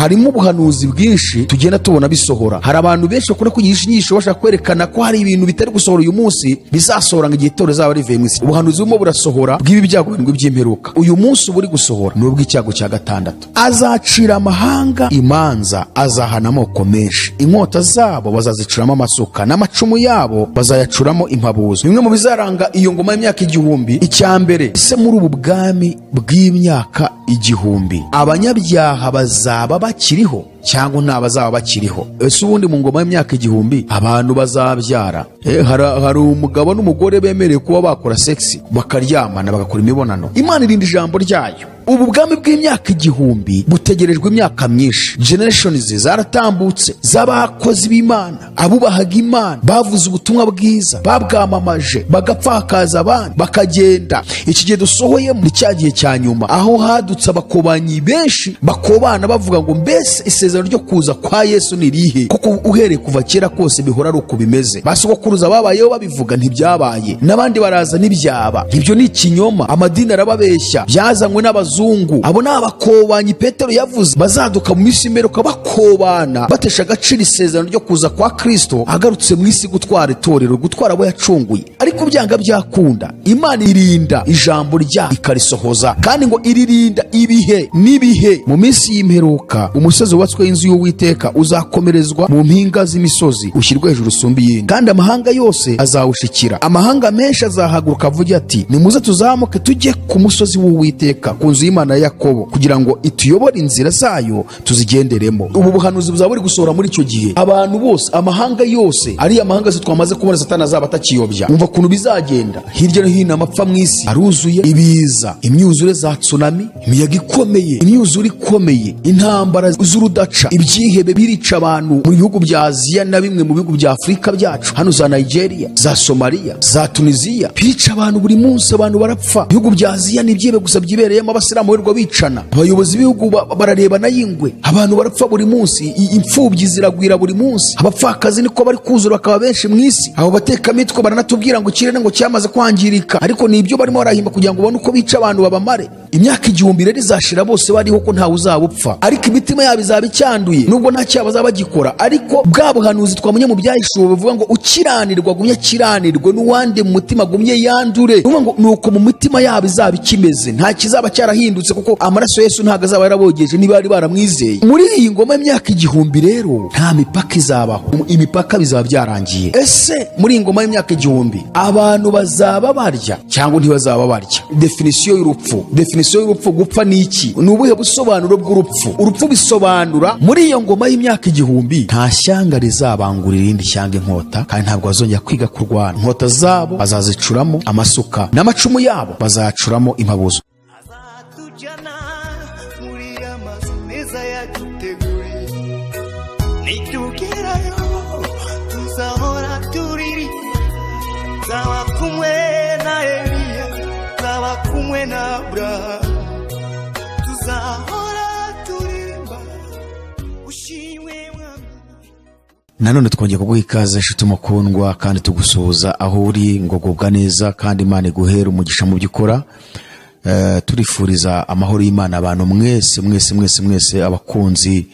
Harimo ubuhanuzi bwinshi tugenda tubona bisohora. Hari abantu benshi bakunda kwigisha inyigisho bashaka kwerekana ko hari ibintu bitari gusohora uyu munsi bizasohora ngo igihe itorero rizaba rivuye mu isi. Ubuhanuzi burimo burasohora bw'ibi byago birindwi by'imperuka. Uyu munsi buri gusohora ni ubw'icyago cya gatandatu. Azacira amahanga imanza, azahana amoko menshi. Inkota zabo bazazicuramo amasuka, n'amacumu yabo bazayacuramo impabuzo. Bimwe mu bizaranga iyo ngoma y'imyaka 1000, icya mbere, ese muri ubu bwami bw'imyaka 1000 abanyabyaha bazaba bakiriho cyangwa nta bazaba bakiriho? Ese ubundi mu ngoma y'imyaka 1000 abantu bazabyara? Hari umugabo n'umugore bemerewe kuba bakora sex, bakaryamana, bagakora imibonano. Imana irinda ijambo ryayo. Ubu bwami bw'imyaka 1000 butegerejwe imyaka myinshi. Generations zaratambutse z'abakozi b'Imana, abubahaga Imana, bavuze ubutumwa bwiza, babwamamaje, bagapfa hakaza abandi bakagenda. Iki gihe dusohoyemo ni cya gihe cya nyuma, aho hadutse abakobanyi benshi bakobana bavuga ngo mbese isezerano ryo kuza kwa Yesu ni rihe? Kuko uhereye kuva kera kose bihora ari uko bimeze. Basogokuruza babayeho babivuga ntibyabaye, n'abandi baraza ntibyaba. Ibyo ni ikinyoma, amadini arababeshya, byazanywe n'abazungu. Abo ni abakobanyi Petero yavuze bazaduka mu minsi y'imperuka bakobana, batesha agaciro isezerano ryo kuza kwa Kristo agarutse mu isi gutwara itorero, gutwara abo yacunguye. Ariko byanga byakunda, Imana irinda ijambo ryayo ikarisohoza, kandi ngo iririnda ibihe n'ibihe. Mu minsi y'imperuka umusozi wubatswe inzu y'Uwiteka uzakomerezwa mu mpinga z'imisozi, ushyirwe hejuru usumba iyindi, kandi amahanga yose azawushikira. Amahanga menshi azahaguruka avuge ati nimuze tuzamuke tujye ku musozi w'Uwiteka, ku nzu y'Imana ya Yakobo, kugira ngo ituyobore inzira zayo tuzigenderemo. Ubu buhanuzi buzaba buri gusohora muri icyo gihe. Abantu bose, amahanga yose, ari amahanga yose twamaze kubona Satani azaba atakiyobya. Umva ukuntu bizagenda. Hirya no hino amapfa mu isi aruzuye, ibiza, imyuzure za tsunami, imiyaga ikomeye, imyuzure ikomeye, intambara z'urudaca, ibyihebe birica abantu mu bihugu bya Aziya na bimwe mu bihugu bya Afurika byacu, hano za Nigeria, za Somalia, za Tunisia, birica abantu buri munsi, abantu barapfa. Ibihugu bya Aziya ni ibyihebe gusa byibereyemo, abasilamu birirwa bicana, abayobozi b'ibihugu bararebana y'ingwe, abantu barapfa buri munsi, imfubyi ziragwira buri munsi, abapfakazi niko bari kuzura bakaba benshi mu isi. Abo batekamitwe baranatubwira ngo ikirere ngo cyamaze kwangirika, ariko ni ibyo barimo barahimba kugira ngo babone uko bica abantu babamare. Imyaka 1000 rero izashira bose bariho ko ntawe uzabupfa, ariko imitima yabo izaba icyanduye, nubwo nta cyaha bazaba bagikora. Ariko bwa buhanuzi twamenye mu byahishuwe buvuga ngo ukiranirwa agumye akiranirwe, n'uwande mu mutima agumye yandure. Nuvuga ngo nuko mu mitima yabo izaba ikimeze, nta kizaba cyarahindutse, kuko amaraso Yesu ntago azaba yarabogeje niba bari baramwizeye. Muri iyi ngoma y'imyaka 1000 rero nta mipaka izabaho, imipaka bizaba byarangiye. Ese muri iyi ngoma y'imyaka 1000 abantu bazaba barya cyangwa ntibazaba barya? Definisiyo y'urupfu, definisiyo y'urupfu, gupfa ni iki? Ni ubuhe busobanuro bw'urupfu? Urupfu bisobanura muri iyo ngoma y'imyaka 1000 nta shyanga rizabangurira irindi shyanga inkota, kandi ntabwo bazongera kwiga kurwana. Inkota zabo bazazicuramo amasuka, n'amacumu yabo bazacuramo impabuzo. Azatujyana muri amazu meza yaduteguriye, nitugerayo tuzahora turirimba, nzaba kumwe na Eliya, nzaba kumwe na Abrahamu, tuzahora turirimba ushimwe Mwami. Nanone twongeye kuguha ikaze nshuti mukundwa, kandi tugusuhuza aho uri ngo gubwa neza, kandi Imana iguhere umugisha mu byo ukora. Turifuriza amahoro y'Imana abantu mwese mwese mwese mwese, abakunzi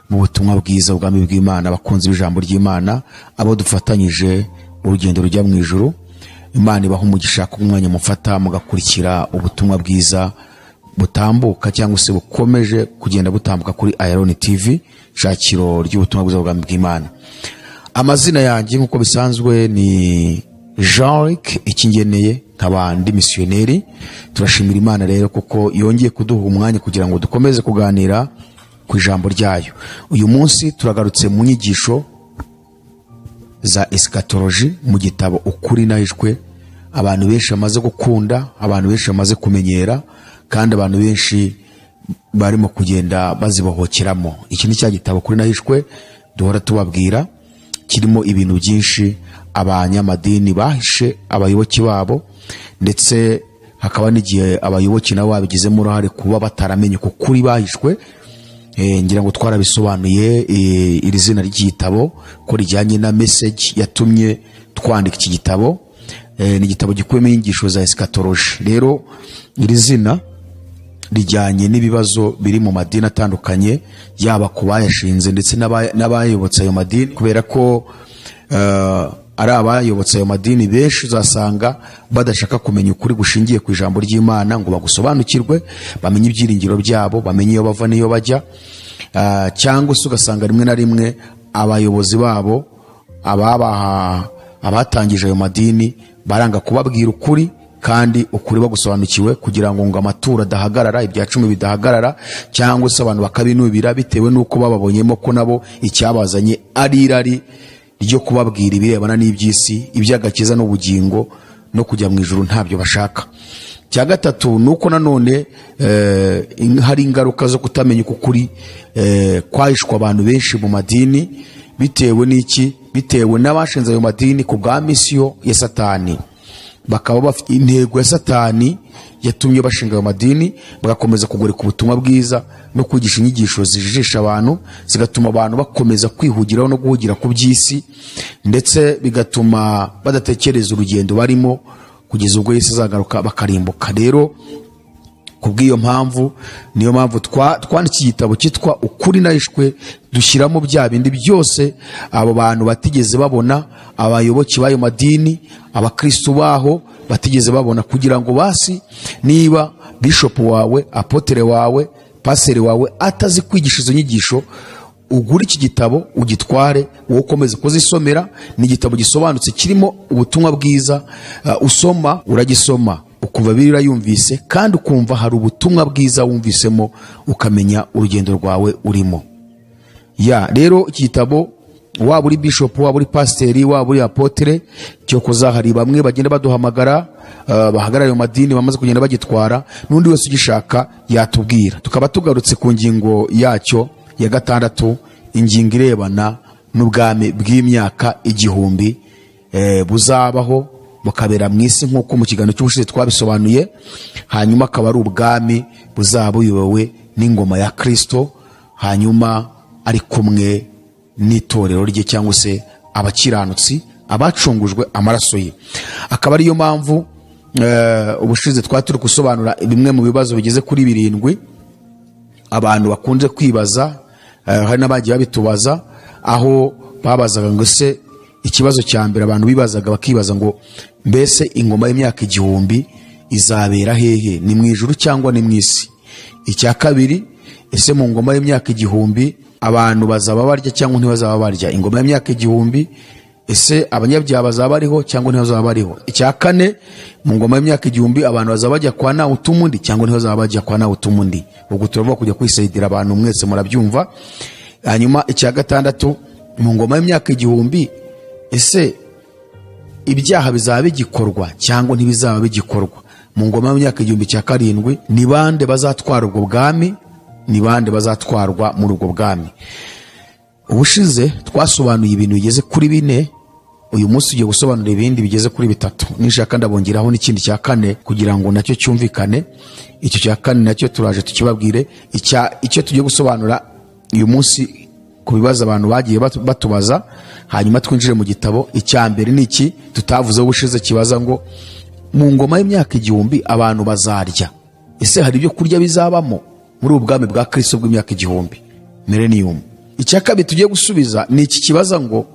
mu butumwa bwiza ubwami bw'Imana, abakunzi b'ijambo ry'Imana, abo dufatanyije urugendo rujya mu ijuru. Imana ibaha umugisha ku mwanya mufata mugakurikira ubutumwa bwiza butambuka cyangwa se bukomeje kugenda butambuka kuri Iron TV, shakiro ry'ubutumwa bwiza ubwami bw'Imana. Amazina yanjye nk'uko bisanzwe ni Jean-Luc Ikingeneye, nkaba ndi misiyoneri. Turashimira Imana rero kuko yongeye kuduha umwanya kugira ngo dukomeze kuganira ku ijambo ryayo. Uyu munsi turagarutse mu nyigisho za eschatology mu gitabo Ukuri Nahishwe, abantu benshi bamaze gukunda, abantu benshi bamaze kumenyera, kandi abantu benshi barimo kugenda bazibohokeramo. Iki ni cya gitabo Ukuri Nahishwe duhora tubabwira, kirimo ibintu byinshi abanyamadini bahishe abayoboke babo, ndetse hakaba n'igihe abayoboke nabo babigizemo uruhare kuba bataramenye ko kuri bahishwe. Ngira ngo twarabisobanuye, iri zina ry'igitabo ko rijyanye na message yatumye twandika iki gitabo. Ni igitabo gikubiyemo inyigisho za eschatology. Rero iri zina rijyanye n'ibibazo biri mu madini atandukanye, yaba ku bayashinze ndetse n'abayobotse ayo madini, kubera ko ari abayobotse ayo madini benshi uzasanga badashaka kumenya ukuri gushingiye ku ijambo ry'Imana ngo bagusobanukirwe, bamenye ibyiringiro byabo, bamenye iyo bava n'iyo bajya, cyangwa se ugasanga rimwe na rimwe abayobozi babo abatangije ayo madini baranga kubabwira ukuri, kandi ukuri bagusobanukiwe, kugira ngo amaturo adahagarara, ibya cumi bidahagarara, cyangwa se abantu bakabinubira bitewe n'uko bababonyemo ko nabo icyabazanye ari irari ryo kubabwira ibirebana n'iby'isi, iby'agakiza n'ubugingo no kujya mu ijuru ntabyo bashaka. Cya gatatu ni uko nanone hari ingaruka zo kutamenya uko kuri kwahishwa abantu benshi mu madini, bitewe n'iki? Bitewe n'abashinze ayo madini ku bwa misiyo ya Satani, bakaba bafite intego ya Satani yatumye bashinga ayo madini, bagakomeza kugoreka ubutumwa bwiza no kwigisha inyigisho zijijisha abantu, zigatuma abantu bakomeza kwihugiraho no guhugira ku by'isi, ndetse bigatuma badatekereza urugendo barimo kugeza ubwo Yesu azagaruka bakarimbuka. Rero kubw'iyo mpamvu, niyo mpamvu twandikiye igitabo cyitwa Ukuri Nahishwe, dushyiramo bya bindi byose abo bantu batigeze babona, abayoboke b'ayo madini, abakristo baho batigeze babona, kugira ngo basi niba bishop wawe, apotere wawe, paseri wawe atazi kwigisha izo nyigisho, ugure iki gitabo ugitware, wowe ukomeze kuzisomera. Ni igitabo gisobanutse kirimo ubutumwa bwiza, usoma uragisoma ukumva Bibiliya yumvise, kandi ukumva hari ubutumwa bwiza wumvisemo, ukamenya urugendo rwawe urimo. Ya rero iki gitabo, waba uri bishop, waba uri pasiteri, waba uri apotere, cyo kuzahari bamwe bagenda baduhamagara, bahagarariye mu madini bamaze kugenda bagitwara, n'undi wese ugishaka yatubwira. Tukaba tugarutse ku ngingo yacyo ya gatandatu, ingingo irebana n'ubwami bw'imyaka igihumbi buzabaho bukabera mu isi nk'uko mu kiganiro cy'ubushize twabisobanuye, hanyuma akaba ari ubwami buzaba buyobowe n'ingoma ya Kristo, hanyuma ari kumwe n'itorero rye cyangwa se abakiranutsi abacungujwe amaraso ye. Akaba ariyo mpamvu ubushize twari turi gusobanura bimwe mu bibazo bigeze kuri 7 abantu bakunze kwibaza, hari n'abagiye babitubaza, aho babazaga ngo se ikibazo cya mbere abantu bibazaga bakibaza ngo mbese ingoma y'imyaka igihumbi izabera hehe, ni mu ijuru cyangwa ni mu isi? Icya kabiri, ese mu ngoma y'imyaka igihumbi abantu bazaba barya cyangwa ntibazaba barya? Ingoma y'imyaka igihumbi, ese abanyabyaha bazaba bariho cyangwa ntibazaba bariho? Icya kane, mu ngoma y'imyaka igihumbi abantu bazaba bajya kwa nawe utumundi cyangwa ntibazaba bajya kwa nawe utumundi? Ubwo turavuga kujya kwisayidira abantu, mwese murabyumva. Hanyuma icya gatandatu, mu ngoma y'imyaka igihumbi ese ibyaha bizaba bigikorwa cyangwa ntibizaba bigikorwa? Mu ngoma y'imyaka igihumbi cya karindwi, ni bande bazatwara ubwo bwami? Ni bande bazatwarwa muri ubwo bwami? Ubushize twasobanuye ibintu bigeze kuri 4, uyu munsi ugiye gusobanura ibindi bigeze kuri 3. Nishaka ndabongeraho n'ikindi cya kane kugira ngo nacyo cyumvikane. Icyo cya kane nacyo turaje tukibabwire. Icyo tugiye gusobanura uyu munsi ku bibazo abantu bagiye batubaza, hanyuma twinjire mu gitabo. Icya mbere ni iki tutavuze ubushize, kibaza ngo mu ngoma y'imyaka igihumbi abantu bazarya, ese hari ibyo kurya bizabamo muri ubu bwami bwa Kristo bw'imyaka igihumbi, millennium? Icya kabiri tugiye gusubiza ni iki kibaza ngo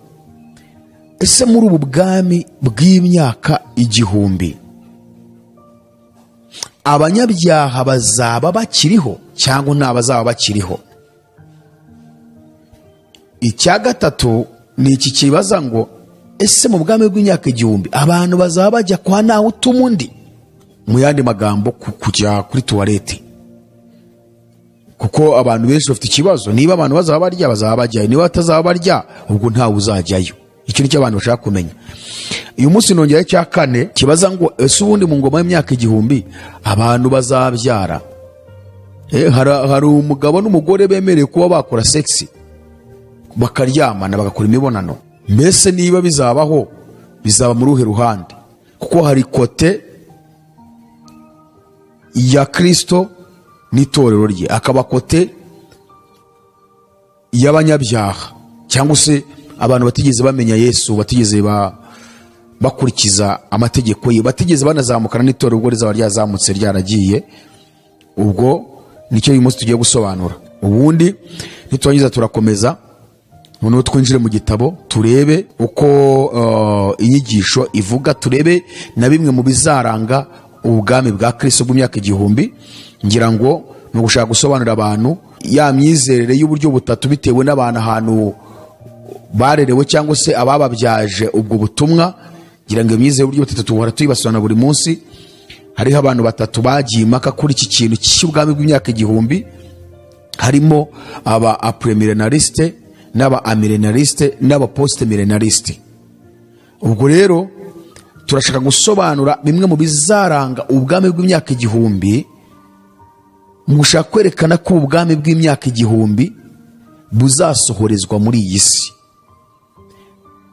ese muri ubu bwami bw'imyaka igihumbi abanyabyaha bazaba bakiriho cyangwa nta bazaba bakiriho? Icya gatatu ni iki kibaza ngo ese mu bwami bw'imyaka igihumbi abantu bazaba bajya kwa nawe utumundi? Mu yandi magambo, kujya kuri tuwarete, kuko abantu benshi bafite ikibazo, niba abantu bazaba barya bazaba bajyayo, niba batazaba barya ubwo ntawe uzajyayo. Icyo nicyo abantu bashaka kumenya. Uyu munsi nongera icya kane kibaza ngo ese ubundi mu ngoma y'imyaka igihumbi abantu bazabyara? Hari umugabo n'umugore bemerewe kuba bakora sex, bakaryamana, bagakora imibonano. Mbese niba bizabaho bizaba muri uruhe ruhande? Kuko hari kote ya Kristo n'itorero rye, akaba kote y'abanyabyaha cyangwa se abantu batigeze bamenya Yesu, batigeze bakurikiza amategeko ye, batigeze banazamukana n'itorero ubwo rizaba ryazamutse ryaragiye. Ubwo nicyo uyu munsi tugiye gusobanura. Ubundi niturangiza turakomeza, noneho twinjire mu gitabo turebe uko inyigisho ivuga, turebe na bimwe mu bizaranga ubwami bwa Kristo bw'imyaka 1000. Ngira ngo ni ugushaka gusobanurira abantu ya myizerere y'uburyo butatu bitewe n'abantu ahantu barerewe cyangwa se abababyaje ubwo butumwa. Ngira ngo imyizerere y'uburyo butatu tuhora tuyibasobanura buri munsi. Hariho abantu batatu bagiye impaka kuri iki kintu cy'ubwami bw'imyaka 1000, harimo aba apremilenariste n'aba amilenariste n'aba postmilenariste. Ubwo rero turashaka gusobanura bimwe mu bizaranga ubwami bw'imyaka 1000, mu gushaka kwerekana ko ubwami bw'imyaka 1000 buzasohorezwa muri iyi si.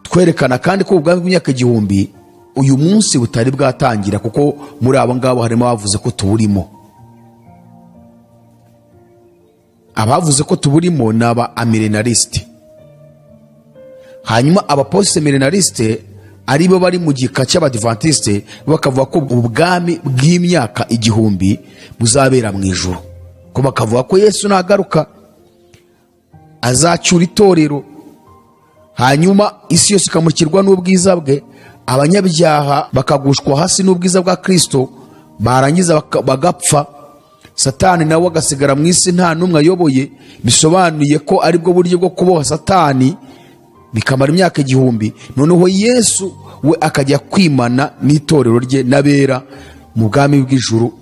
Twerekana kandi ko ubwami bw'imyaka 1000 uyu munsi butari bwatangira, kuko muri abo ngabo harimo abavuze ko tuburimo. Abavuze ko tuburimo ni aba amilenariste. Hanyuma aba postmilenariste aribo bari mu gika cy'abadivantiste, bakavuga ko ubwami bw'imyaka 1000 buzabera mu ijuru, ko bakavuga ko Yesu nagaruka azacyura itorero, hanyuma isi yose ikamurikirwa n'ubwiza bwe, abanyabyaha bakagushwa hasi n'ubwiza bwa Kristo, barangiza bagapfa, Satani nawe agasigara mu isi nta n'umwe ayoboye. Bisobanuye ko aribwo buryo bwo kuboha Satani bikamara imyaka 1000. Noneho Yesu we akajya kwimana n'itorero rye n'abera mu bwami bw'ijuru,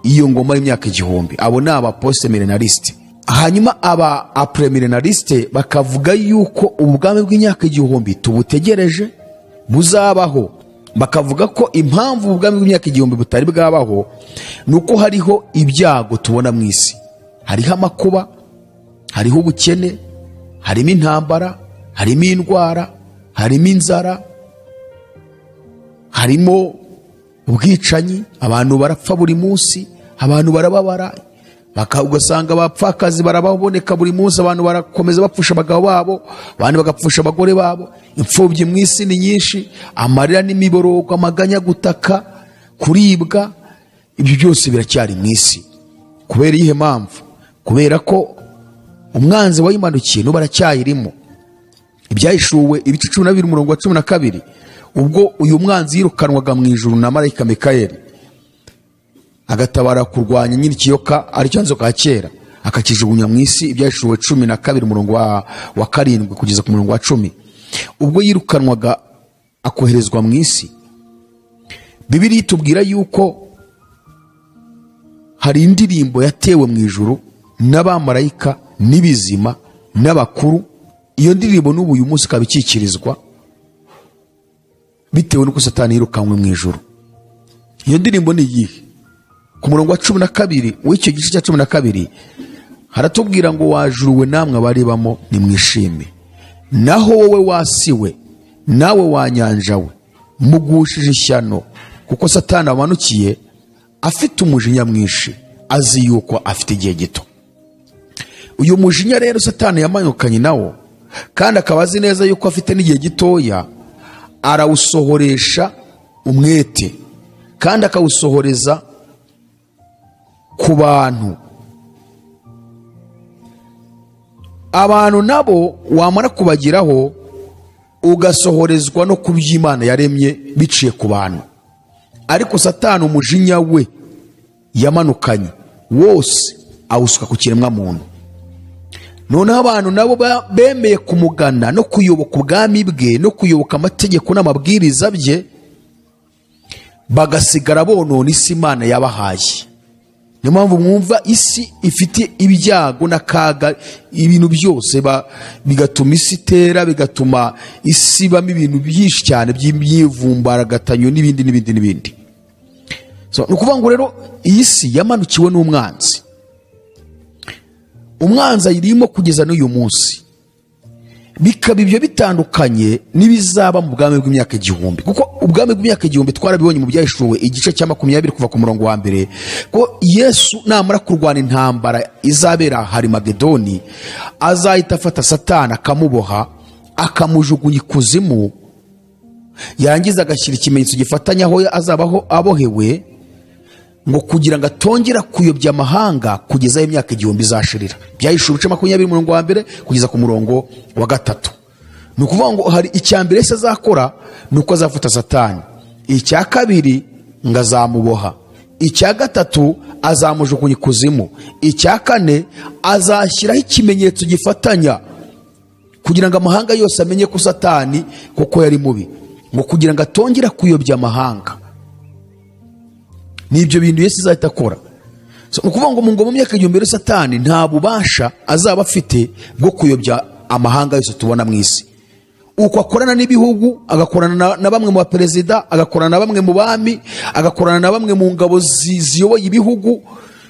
iyo ngoma y'imyaka 1000. Abo ni aba postmilenariste. Hanyuma aba apremilenariste bakavuga yuko ubwami bw'imyaka 1000 tubutegereje buzabaho. Bakavuga ko impamvu ubwami bw'imyaka 1000 butari bwabaho nuko hariho ibyago tubona mu isi, hariho amakuba, hariho ubukene, harimo intambara, harimo indwara, harimo inzara, harimo ubwicanyi, abantu barapfa buri munsi, abantu barababara, ugasanga abapfakazi barababoneka buri munsi, abantu barakomeza bapfusha abagabo babo, abandi bagapfusha abagore babo, imfubyi mu isi ni nyinshi, amarira n'imiborogo, amaganya, gutaka, kuribwa, ibyo byose biracyari mu isi. Kubera iyihe mpamvu? Kubera ko umwanzi wayimanukiye n'ubu aracyayirimo. Ibyahishuwe ibice 12 umurongo wa 12, ubwo uyu mwanzi yirukanwaga mu ijuru na marayika Mikayeli agatabara kurwanya nyine ikiyoka aricyo nzoka ya kera, akakijugunya mu isi. Ibyahishuwe 12 umurongo wa 7 kugeza ku murongo wa 10, ubwo yirukanwaga akoherezwa mu isi. Bibiliya itubwira yuko hari indirimbo yatewe mu ijuru n'abamarayika n'ibizima n'abakuru. Iyo ndirimbo n'ubu uyu munsi ikaba ikikirizwa bitewe n'uko Satani yirukanwe mu ijuru. Iyo ndirimbo ni iyihe? Ku murongo wa 12 w'icyo gice cya 12 haratubwira ngo wajuruwe namwe abaribamo nimwishime, naho wowe wasiwe nawe wanyanjawe mugushije ishyano, kuko Satani amanukiye afite umujinya mwinshi, azi yuko afite igihe gito. Uyu mujinya rero Satani yamanukanye nawo, kandi akaba azi neza yuko afite n'igihe gitoya, arawusohoresha umwete, kandi akawusohoreza ku bantu. Abantu nabo wamara kubagiraho ugasohorezwa no kuby'Imana yaremye biciye ku bantu. Ariko Satani umujinya we yamanukanye wose awusuka ku kiremwa muntu. Noneho abantu nabo bemeye kumugana no kuyoboka ubwami bwe no kuyoboka amategeko n'amabwiriza bye, bagasigara bonona isi Imana yabahaye. Niyo mpamvu mwumva isi ifite ibyago n'akaga, ibintu byose bigatuma isi itera, bigatuma isi ibamo ibintu byinshi cyane by'imyivumbagatanyo n'ibindi n'ibindi n'ibindi. So ni ukuvuga ngo rero iyi si yamanukiwe n'umwanzi. Umwanzi ayirimo kugeza n'uyu munsi. Bikaba ibyo bitandukanye n'ibizaba mu bwami bw'imyaka 1000, kuko ubwami bw'imyaka 1000 twarabibonye mu byahishuwe igice cya 20 kuva ku murongo wa 1, ko Yesu namara kurwana intambara izabera Harimagedoni azahita afata Satani akamuboha akamujugunya ikuzimu, yarangiza agashyira ikimenyetso gifatanya aho azabaho abohewe. ngo kugira ngo atongera kuyobya amahanga kugeza imyaka 1000 izashirira. Byahishuwe ibice 20 umurongo wa 1 kugeza ku murongo wa 3. Ni ukuvuga ngo hari icya mbere Yesu azakora ni uko azafata Satani, icya kabiri ngo azamuboha, icya gatatu azamujugunya ikuzimu, icya kane azashyiraho ikimenyetso gifatanya kugira ngo amahanga yose amenye ko Satani kuko yari mubi, ngo kugira ngo atongera kuyobya amahanga. Nibyo bintu Yesu azahita akora. So, ukuvuga ngo mu ngoma y'imyaka 1000 Satani nta bubasha azaba afite bwo kuyobya amahanga yose tubona mu isi. Uko akorana n'ibihugu, agakorana na bamwe mu baperezida, agakorana na bamwe mu bami, agakorana na bamwe mu ngabo ziyoboye ibihugu,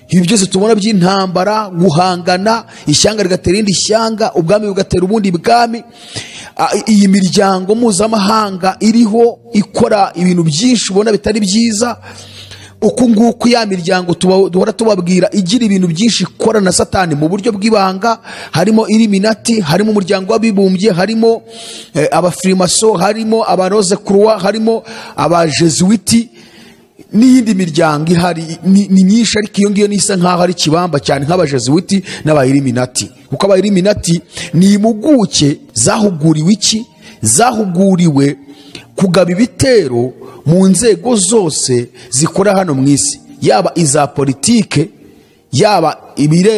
ibi byose tubona by'intambara, guhangana, ishyanga rigatera irindi shyanga, ubwami bugatera ubundi bwami. Iyi miryango mpuzamahanga iriho ikora ibintu byinshi ubona bitari byiza. Uku nguku ya miryango duhora tubabwira igira ibintu byinshi ikora na Satani mu buryo bw'ibanga, harimo Illuminati, harimo umuryango w'abibumbye, harimo abafrimaso, harimo abarose croix, harimo abajesuiti n'iyindi miryango ihari ni myinshi, ariko iyo ngiyo nisa nkaho ari kibamba cyane nk'abajesuiti n'aba-Illuminati. Kuko aba-Illuminati ni impuguke zahuguriwe iki? Zahuguriwe kugaba ibitero mu nzego zose zikora hano mu isi, yaba iza politike, yaba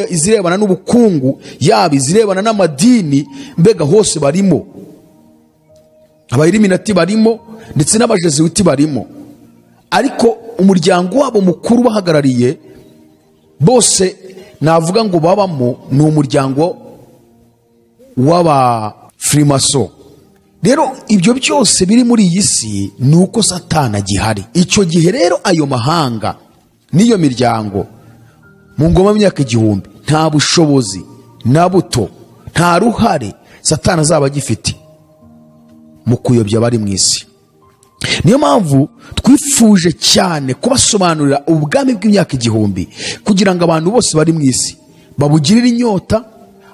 izirebana n'ubukungu, yaba izirebana n'amadini, mbega hose barimo. Aba-Illuminati barimo ndetse n'abajesuiti barimo, ariko umuryango wabo mukuru bahagarariye bose navuga ngo babamo ni umuryango w'abafrimaso. Rero ibyo byose biri muri iyi si ni uko Satani agihari. Icyo gihe rero ayo mahanga n'iyo miryango mu ngoma y'imyaka 1000 nta bushobozi na buto, nta ruhare Satani azaba agifite mu kuyobya abari mu isi. Niyo mpamvu twifuje cyane kubasobanurira ubwami bw'imyaka 1000 kugira ngo abantu bose bari mu isi babugirire inyota,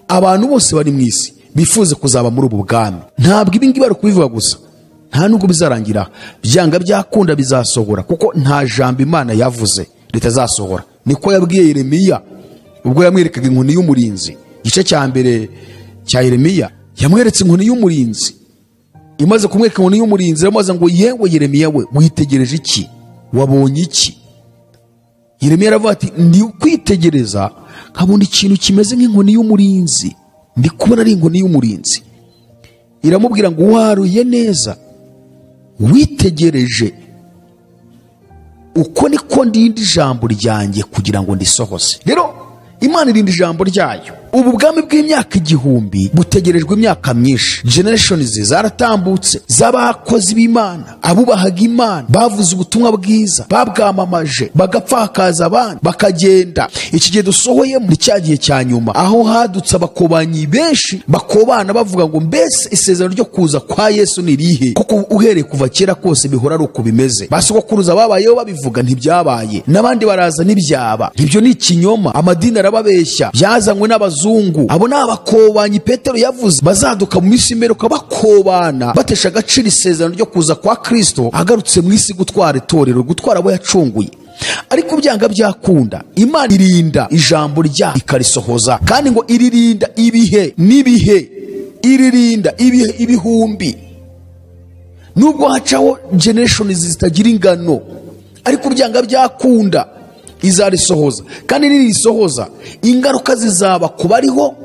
abantu bose bari mu isi bifuze kuzaba muri ubu bwami. Ntabwo ibi ngibi bari kubivuga gusa, nta nubwo bizarangira, byanga byakunda bizasohora, kuko nta jambo Imana yavuze ritazasohora. Niko yabwiye Yeremiya ubwo yamwerekaga inkoni y'umurinzi. Igice cya mbere cya Yeremiya yamweretse inkoni y'umurinzi. Imaze kumwereka inkoni y'umurinzi yamaze ngo yewe Yeremiya we, witegereje iki? Wabonye iki? Yeremiya aravuga ati ndi kwitegereza nkabona ikintu kimeze nk'inkoni y'umurinzi, ndi kubona ari inkoni y'umurinzi. Iramubwira ngo waruye neza, witegereje, uko niko ndinda ijambo ryanjye kugira ngo ndisohoze. Rero Imana irinda ijambo ryayo. Ubu bwami bw'imyaka 1000 butegerejwe imyaka myinshi. Generations zaratambutse z'abakozi b'Imana, abubahaga Imana, bavuze ubutumwa bwiza, babwamamaje, bagapfa hakaza abandi bakagenda. Iki gihe dusohoyemo ni cya gihe cya nyuma aho hadutse abakobanyi benshi bakobana bavuga ngo mbese isezerano ryo kuza kwa Yesu ni rihe? Kuko uhereye kuva kera kose bihora ari uko bimeze. Basogokuruza babayeho babivuga ntibyabaye, n'abandi baraza ntibyaba. Ibyo ni ikinyoma, amadini arababeshya, byazanywe n'abazungu. Abo ni abakobanyi Petero yavuze bazaduka mu minsi imperuka bakobana, batesha agaciro isezerano ryo kuza kwa Kristo agarutse mu isi gutwara itorero, gutwara abo yacunguye. Ariko byanga byakunda Imana irinda ijambo ryayo ikarisohoza, kandi ngo iririnda ibihe n'ibihe, iririnda ibihe ibihumbi. Nubwo hacaho generations zitagira ingano, ariko byanga byakunda izarisohoza. Kandi nirisohoza ingaruka zizaba ku bariho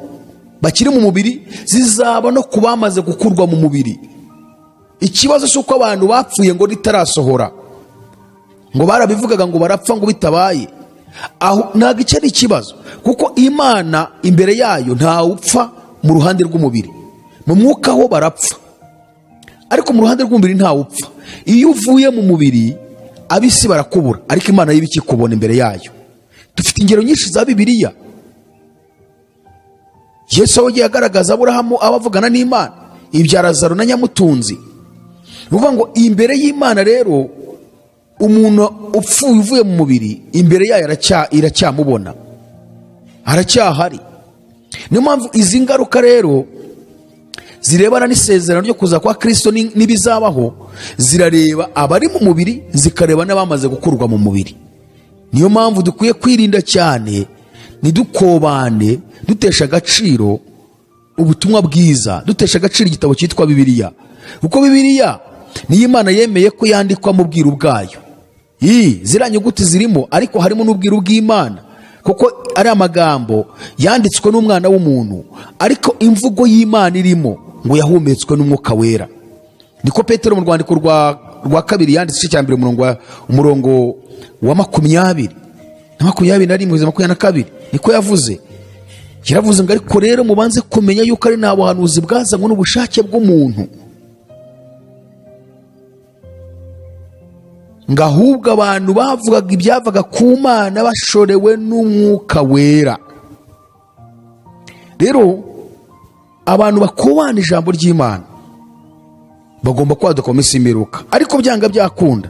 bakiri mu mubiri, zizaba no ku bamaze gukurwa mu mubiri. Ikibazo si uko abantu bapfuye ngo ritarasohora, ngo barabivugaga ngo barapfa ngo bitabaye. Aho ntabwo icyo ari ikibazo, kuko Imana imbere yayo nta upfa mu ruhande rw'umubiri. Mu mwuka ho barapfa, ariko mu ruhande rw'umubiri nta upfa. Iyo uvuye mu mubiri abisi barakubura, ariko Imana y'ibikikubona imbere yayo. Dufite ingero nyinshi za Bibiliya. Yesu aho agaragaza Aburahamu abavugana n'Imana, ibya Lazaro na Nyamutunzi. Bivuga ngo imbere y'Imana rero umuntu upfuye uvuye mu mubiri imbere yayo iracyamubona, aracyahari. Niyo mpamvu izi ngaruka rero zirebana n'isezerano ryo kuza kwa Kristo n'ibizabaho, zirareba abari mu mubiri, zikareba n'abamaze gukurwa mu mubiri. Niyo mpamvu dukwiye kwirinda cyane ntidukobane dutesha agaciro ubutumwa bwiza, dutesha agaciro igitabo cyitwa Bibiliya, kuko Bibiliya niyo Imana yemeye ko yandikwa mu bwiru bwayo. Ziriya nyuguti zirimo, ariko harimo n'ubwiru bw'Imana, kuko ari amagambo yanditswe n'umwana w'umuntu, ariko imvugo y'Imana irimo ngo yahumetswe n'Umwuka Wera. Niko Petero mu rwandiko rwa kabiri yanditse igice cya mbere umurongo wa 20 na 21 22, niko yavuze. Yaravuze ngo ariko rero mubanze kumenya yuko ari nta buhanuzi bwazanywe n'ubushake bw'umuntu, ngo ahubwo abantu bavugaga ibyavaga ku Mana bashorewe n'Umwuka Wera. Rero abantu bakubana ijambo ry'Imana bagomba kwaduka mu minsi y'imperuka, ariko byanga byakunda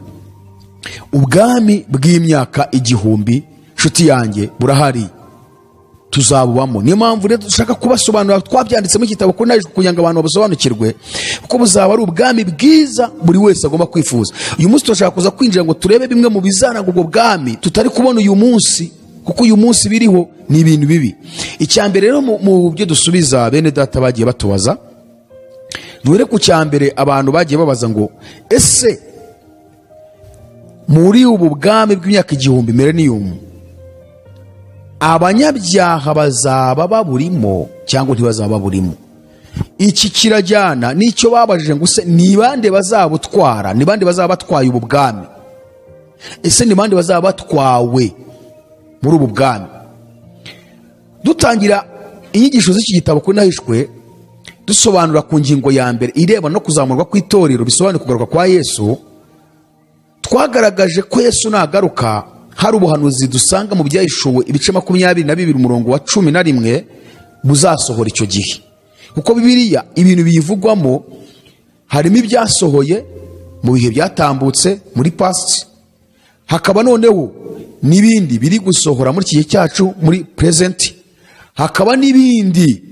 ubwami bw'imyaka 1000, nshuti yanjye, burahari, tuzabubamo. Niyo mpamvu rero dushaka kubasobanurira, twabyanditse mu gitabo ko naje kugira ngo abantu babusobanukirwe, kuko buzaba ari ubwami bwiza buri wese agomba kwifuza. Uyu munsi turashaka kuza kwinjira ngo turebe bimwe mu bizaranga ubwo bwami tutari kubona uyu munsi, kuko uyu munsi biriho ni ibintu bibi. Icya mbere rero mu byo dusubiza bene data bagiye batubaza, duhere ku cya mbere abantu bagiye babaza ngo ese muri ubu bwami bw'imyaka 1000 millennium abanyabyaha bazaba baburimo cyangwa ntibazaba baburimo? Iki kirajyana n'icyo babajije ngo se ni bande bazabutwara, ni bande bazaba batwaye ubu bwami, ese ni bande bazaba batwawe muri ubu bwami? Dutangira inyigisho z'iki gitabo kuri Nahishwe, dusobanura ku ngingo ya mbere ireba no kuzamurwa kw'itorero, bisobanuye kugaruka kwa Yesu. Twagaragaje ko Yesu nagaruka hari ubuhanuzi dusanga mu byahishuwe ibice 22 umurongo wa 11 buzasohora icyo gihe, kuko Bibiliya ibintu biyivugwamo harimo ibyasohoye mu bihe byatambutse muri past, hakaba noneho n'ibindi biri gusohora muri iki gihe cyacu muri present, hakaba n'ibindi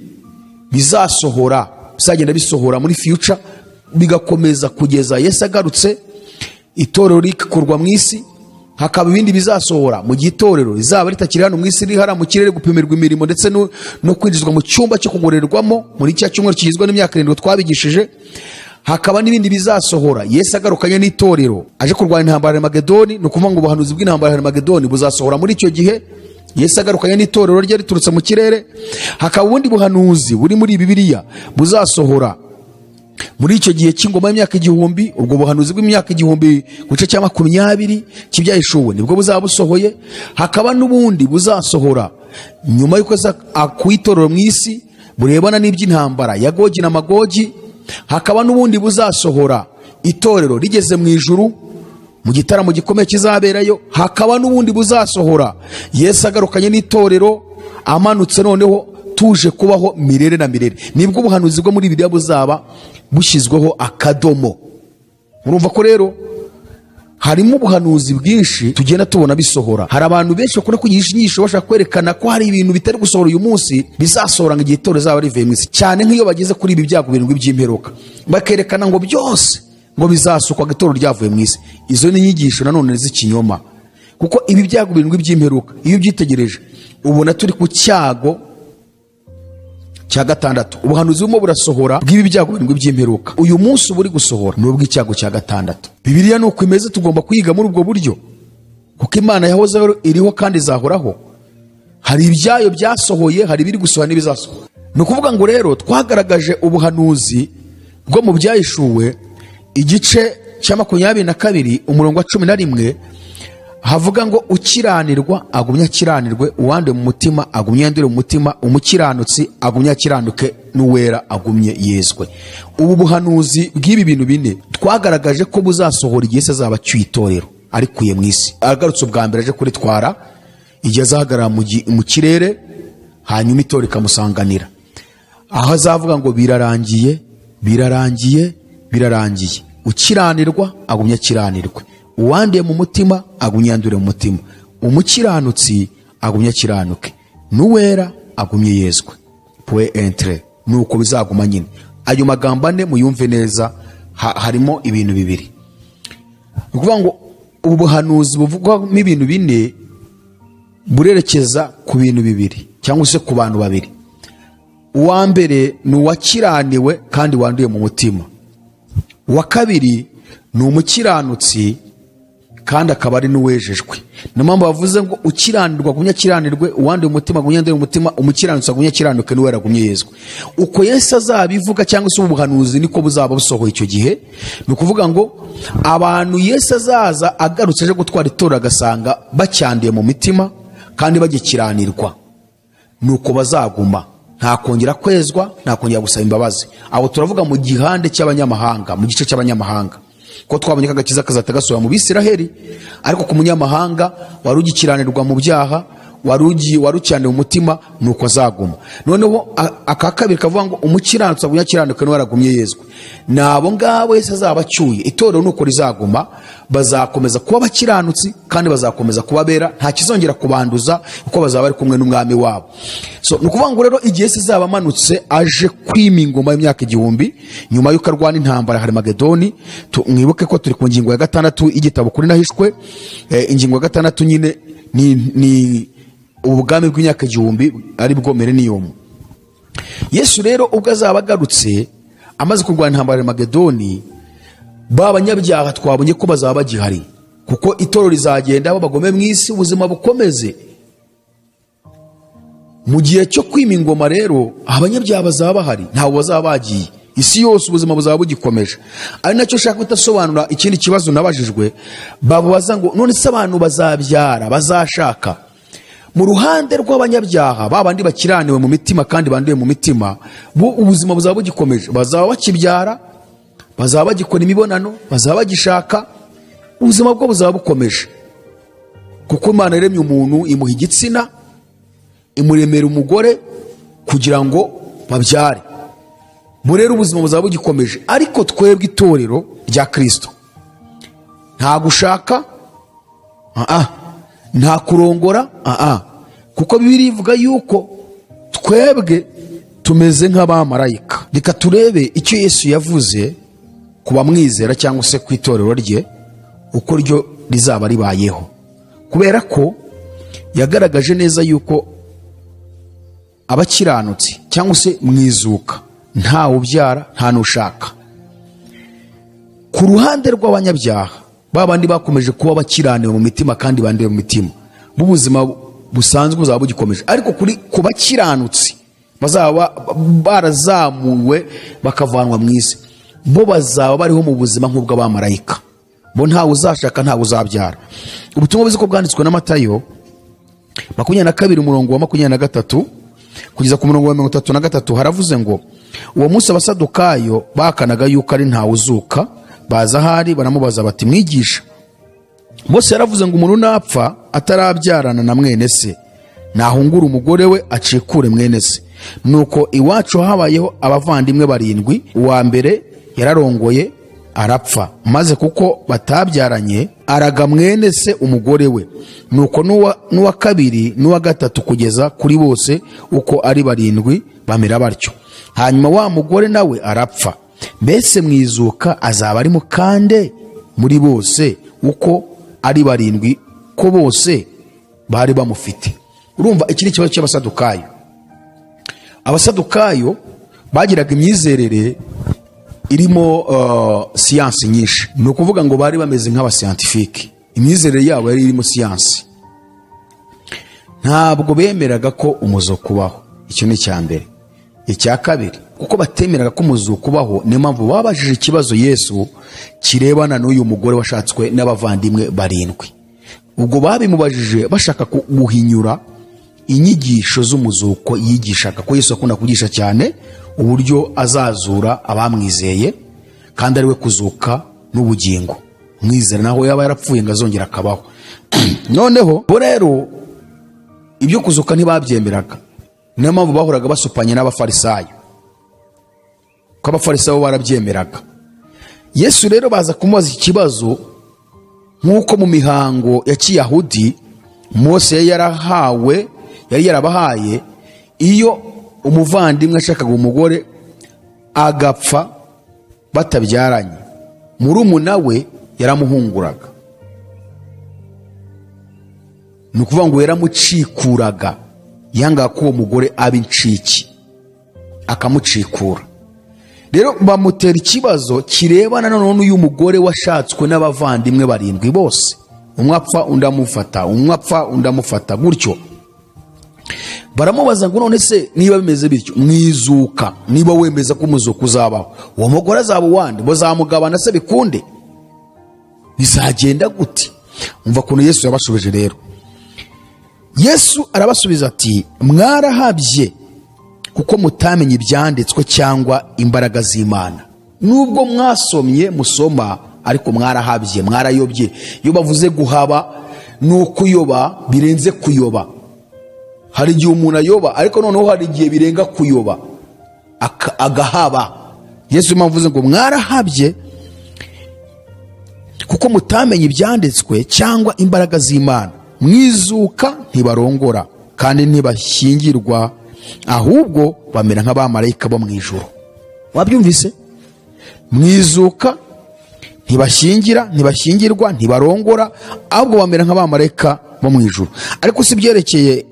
bizasohora bizagenda bisohora muri future, bigakomeza kugeza Yesu agarutse itorero rikorwa mu isi. Hakaba ibindi bizasohora mu gihe itorero rizaba ritakiri hano mu isi, riri hariya mu kirere gupimirwa imirimo ndetse no kwinjizwa mu cyumba cyo kugororerwamo muri cya cyumweru kigizwe n'imyaka 7 twabigishije. Hakaba n'ibindi bizasohora Yesu agarukanye n'itorero aje kurwana intambara ya Armagedoni, ni ukuvuga ngo ubuhanuzi bw'intambara ya Armagedoni buzasohora muri icyo gihe Yesu agarukanye n'itorero rye riturutse mu kirere. Hakaba ubundi buhanuzi buri muri Bibiliya buzasohora muri icyo gihe cy'ingoma y'imyaka 1000, ubwo buhanuzi bw'imyaka 1000 ku gice cya 20 cy'ibyahishuwe nibwo buzaba busohoye. Hakaba n'ubundi buzasohora nyuma y'uko akuitorero mu isi burebana n'iby'intambara ya Gogi na Magogi. Hakaba n'ubundi buzasohora itorero rigeze mu ijuru mu gitaramo gikomeye kizaberayo. Hakaba n'ubundi buzasohora Yesu agarukanye n'itorero amanutse noneho tuje kubaho mirere na mirere. Nibwo ubuhanuzi bwo muri Bibiliya buzaba bushyizweho akadomo. Urumva ko rero harimo ubuhanuzi bwinshi tugenda tubona bisohora. Hari abantu benshi bakunda kwigisha inyigisho bashaka kwerekana ko hari ibintu bitari gusohora uyu munsi bizasohora ngo igihe itorero rizaba rivuye mu isi, cyane nk'iyo bageze kuri ibi byago 7 by'imperuka, bakerekana ngo byose ngo bizasukwa itorero ryavuye mu isi. Izo ni inyigisho nanone z'ikinyoma, kuko ibi byago 7 by'imperuka iyo ubyitegereje ubona turi ku cyago cya 6. Ubuhanuzi burimo burasohora bw'ibi byago 7 by'imperuka uyu munsi buri gusohora ni ubw'icyago cya 6. Bibiliya nuko imeze, tugomba kuyiga muri ubwo buryo, kuko Imana yahozeho iriho kandi izahoraho. Hari ibyayo byasohoye, hari ibiri gusohora n'ibizasohora. Ni ukuvuga ngo rero twagaragaje ubuhanuzi bwo mu byahishuwe igice cya 22 umurongo wa 11, havuga ngo ukiranirwa agumye akiranirwe, uwanduye mu mutima agumye yandure mu mutima, umukiranutsi agumye akiranuke, n'uwera agumye yezwe. Ubu buhanuzi bw'ibi bintu bine twagaragaje ko buzasohora igihe se azaba acyuye itorero arikuye mu isi, agarutse ubwa mbere aje kuritwara, igihe azahagarara mu kirere hanyuma itorero rikamusanganira, aho azavuga ngo birarangiye, birarangiye, birarangiye. Ukiranirwa agumye akiranirwe, uwanduye mu mutima agumye yandure mu mutima, umukiranutsi agumye akiranuke, n'uwera agumye yezwe. Point entre. Nuko bizaguma nyine. Ayo magambo ane muyumve neza, harimo ibintu bibiri. Ni ukuvuga ngo ubu buhanuzi buvugwamo ibintu bine Burerekeza ku bintu bibiri cyangwa se ku bantu babiri. Uwa mbere ni uwakiraniwe kandi wanduye mu mutima. Uwa kabiri ni umukiranutsi kandi akaba ari n'uwejejwe. Niyo mpamvu bavuze ngo ukiranirwa agumye akiranirwe, uwanduye umutima agumye yanduye umutima, umukiranutsi agumye akiranuke, n'uwera agumye yezwe. Uko Yesu azabivuga cyangwa se ubuhanuzi niko buzaba busohoye icyo gihe. Ni ukuvuga ngo abantu Yesu azaza agarutse aje gutwara itorero agasanga bacyanduye mu mitima kandi bagikiranirwa, nuko bazaguma, nta kongera kwezwa, nta kongera gusaba imbabazi. Abo turavuga mu gihande cy'abanyamahanga, mu gice cy'abanyamahanga, ko twabonye ko agakiza kazahita gasohora mu Bisiraheli, ariko ku munyamahanga wari ugikiranirwa mu byaha, wari ukiranirwa umutima, nuko azaguma. Noneho aka kabiri kavuga ngo umukiranutsi agumye akiranuke n'uwera agumye yezwe. Ni abo ngabo Yesu azaba acyuye. Itorero nuko rizaguma, bazakomeza kuba abakiranutsi kandi bazakomeza kuba abera, nta kizongera kubanduza kuko bazaba bari kumwe n'umwami wabo. So ni ukuvuga ngo rero igihe Yesu azaba amanutse aje kwima ingoma y'imyaka 1000 nyuma y'uko arwana intambara ya Harimagedoni, mwibuke ko turi ku ngingo ya 6 y'igitabo kuri nahishwe. Ingingo ya 6 nyine ni ubwami bw'imyaka 1000 ari bwo millennium. Yesu rero ubwo azaba agarutse amaze kurwana intambara ya Harimagedoni, ba banyabyaha twabonye ko bazaba bagihari, kuko itorero rizagenda babagome mu isi, ubuzima bukomeze. Mu gihe cyo kwima ingoma rero abanyabyaha bazaba bahari, ntabwo bazaba bagiye, isi yose ubuzima buzaba bugikomeje. Ari nacyo nshaka gusobanura ikindi kibazo nabajijwe, babaza ngo none se abantu bazabyara bazashaka? Mu ruhande rw'abanyabyaha babandi bakiraniwe mu mitima kandi banduye mu mitima, bo ubuzima buzaba bugikomeje, bazaba bakibyara, bazaba bagikora imibonano, bazaba bagishaka, ubuzima bwo buzaba bukomeje. Kuko Imana yaremye umuntu imuha igitsina, imuremera umugore kugira ngo babyare. Bo rero ubuzima buzaba bugikomeje. Ariko twebwe itorero rya Kristo, nta gushaka, nta kurongora, kuko Bibiliya ivuga yuko twebwe tumeze nk'abamarayika. Reka turebe icyo Yesu yavuze ku bamwizera cyangwa se ku itorero rye, uko ryo rizaba ribayeho, kubera ko yagaragaje neza yuko abakiranutsi cyangwa se mwizuka nta ubyara nta n'ushaka. Ku ruhande rw'abanyabyaha babandi bakomeje kuba bakiraniwe mu mitima kandi banduye mu mitima, b'ubuzima busanzwe buzaba bugikomeje. Ariko ku bakiranutsi bazaba barazamuwe bakavanwa mu isi, bo bazaba bariho mu buzima nk'ubw'abamarayika. Bo ntawe uzashaka, ntawe uzabyara. Ubutumwa bwiza ko bwanditswe na Matayo 22 umurongo wa 23 kugeza ku murongo wa 33 haravuze ngo uwo munsi abasadukayo bakanaga yuko ari ntawe uzuka, baza ahari baramubaza bati mwigisha, Mose yaravuze ngo umuntu napfa atarabyarana na mwene se nahungura umugore we acikure mwene se. Nuko iwacu habayeho abavandimwe 7, uwa mbere yararongoye arapfa, maze kuko batabyaranye araga mwene se umugore we. Nuko n'uwa kabiri n'uwa gatatu kugeza kuri bose uko ari 7 bamera batyo. Hanyuma wa mugore nawe arapfa. Mbese mwizuka azaba ari mukande muri bose uko ari 7 ko bose bari bamufite? Urumva iki ni ikibazo cy'abasadukayo. Abasadukayo bagiraga imyizerere irimo siyansi nyinshi. Ni ukuvuga ngo bari bameze nk'abasiyantifike, imyizerere yabo yari irimo siyansi. Ntabwo bemeraga ko umuzuko ubaho, icyo ni icya mbere. Icya kabiri, kuko batemeraga ko umuzuko ubaho, niyo mpamvu babajije ikibazo Yesu kirebana n'uyu mugore washatswe n'abavandimwe 7. Ubwo babimubajije bashaka guhinyura inyigisho z'umuzuko yigishaga, ko Yesu akunda kugisha cyane uburyo azazura abamwizeye kandi ari we kuzuka n'ubugingo. Mwizera naho yaba yarapfuye ngo azongera akabaho. Noneho bo rero ibyo kuzuka ntibabyemeraga, niyo mpamvu bahoraga basupanye n'abafarisayo, ko abafarisayo barabyemeraga. Yesu rero baza kumubaza ikibazo nk'uko mu mihango ya Kiyahudi Mose yari yarabahaye, iyo umuvandimwe ashakaga umugore agapfa batabyaranye, murumuna we yaramuhunguraga. Ni ukuvuga ngo yaramucikuraga, yangaga ko uwo mugore aba inciki, akamucikura. Rero bamutera ikibazo kirebana noneho n'uyu mugore washatswe n'abavandimwe 7 bose, umwe apfa undi amufata, umwe apfa undi amufata gutyo. Baramubaza ngo none se niba bimeze bityo mwizuka, niba wemeza ko umuzuko uzabaho, uwo mugore azaba uwande, bozamugabana se bikunde, bizagenda gute? Umva kuntu Yesu yabashubije rero. Yesu arabasubiza ati mwarahabye kuko mutamenye ibyanditswe cyangwa imbaraga z'Imana. Nubwo mwasomye musoma, ariko mwarahabye, mwarayobye. Iyo bavuze guhaba ni ukuyoba birenze kuyoba. Hari igihe umuntu ayoba, ariko noneho hari igihe birenga kuyoba, agahaba. Yesu impamvu ngo mwarahabye kuko mutamenye ibyanditswe cyangwa imbaraga z'Imana. Mwizuka ntibarongora kandi ntibashyingirwa, ahubwo bamera nk'abamarayika bo mu ijuru. Wabyumvise? Mwizuka ntibashyingira, ntibashyingirwa, ntibarongora, ahubwo bamera nk'abamarayika bo mu ijuru. Ariko si byerekeye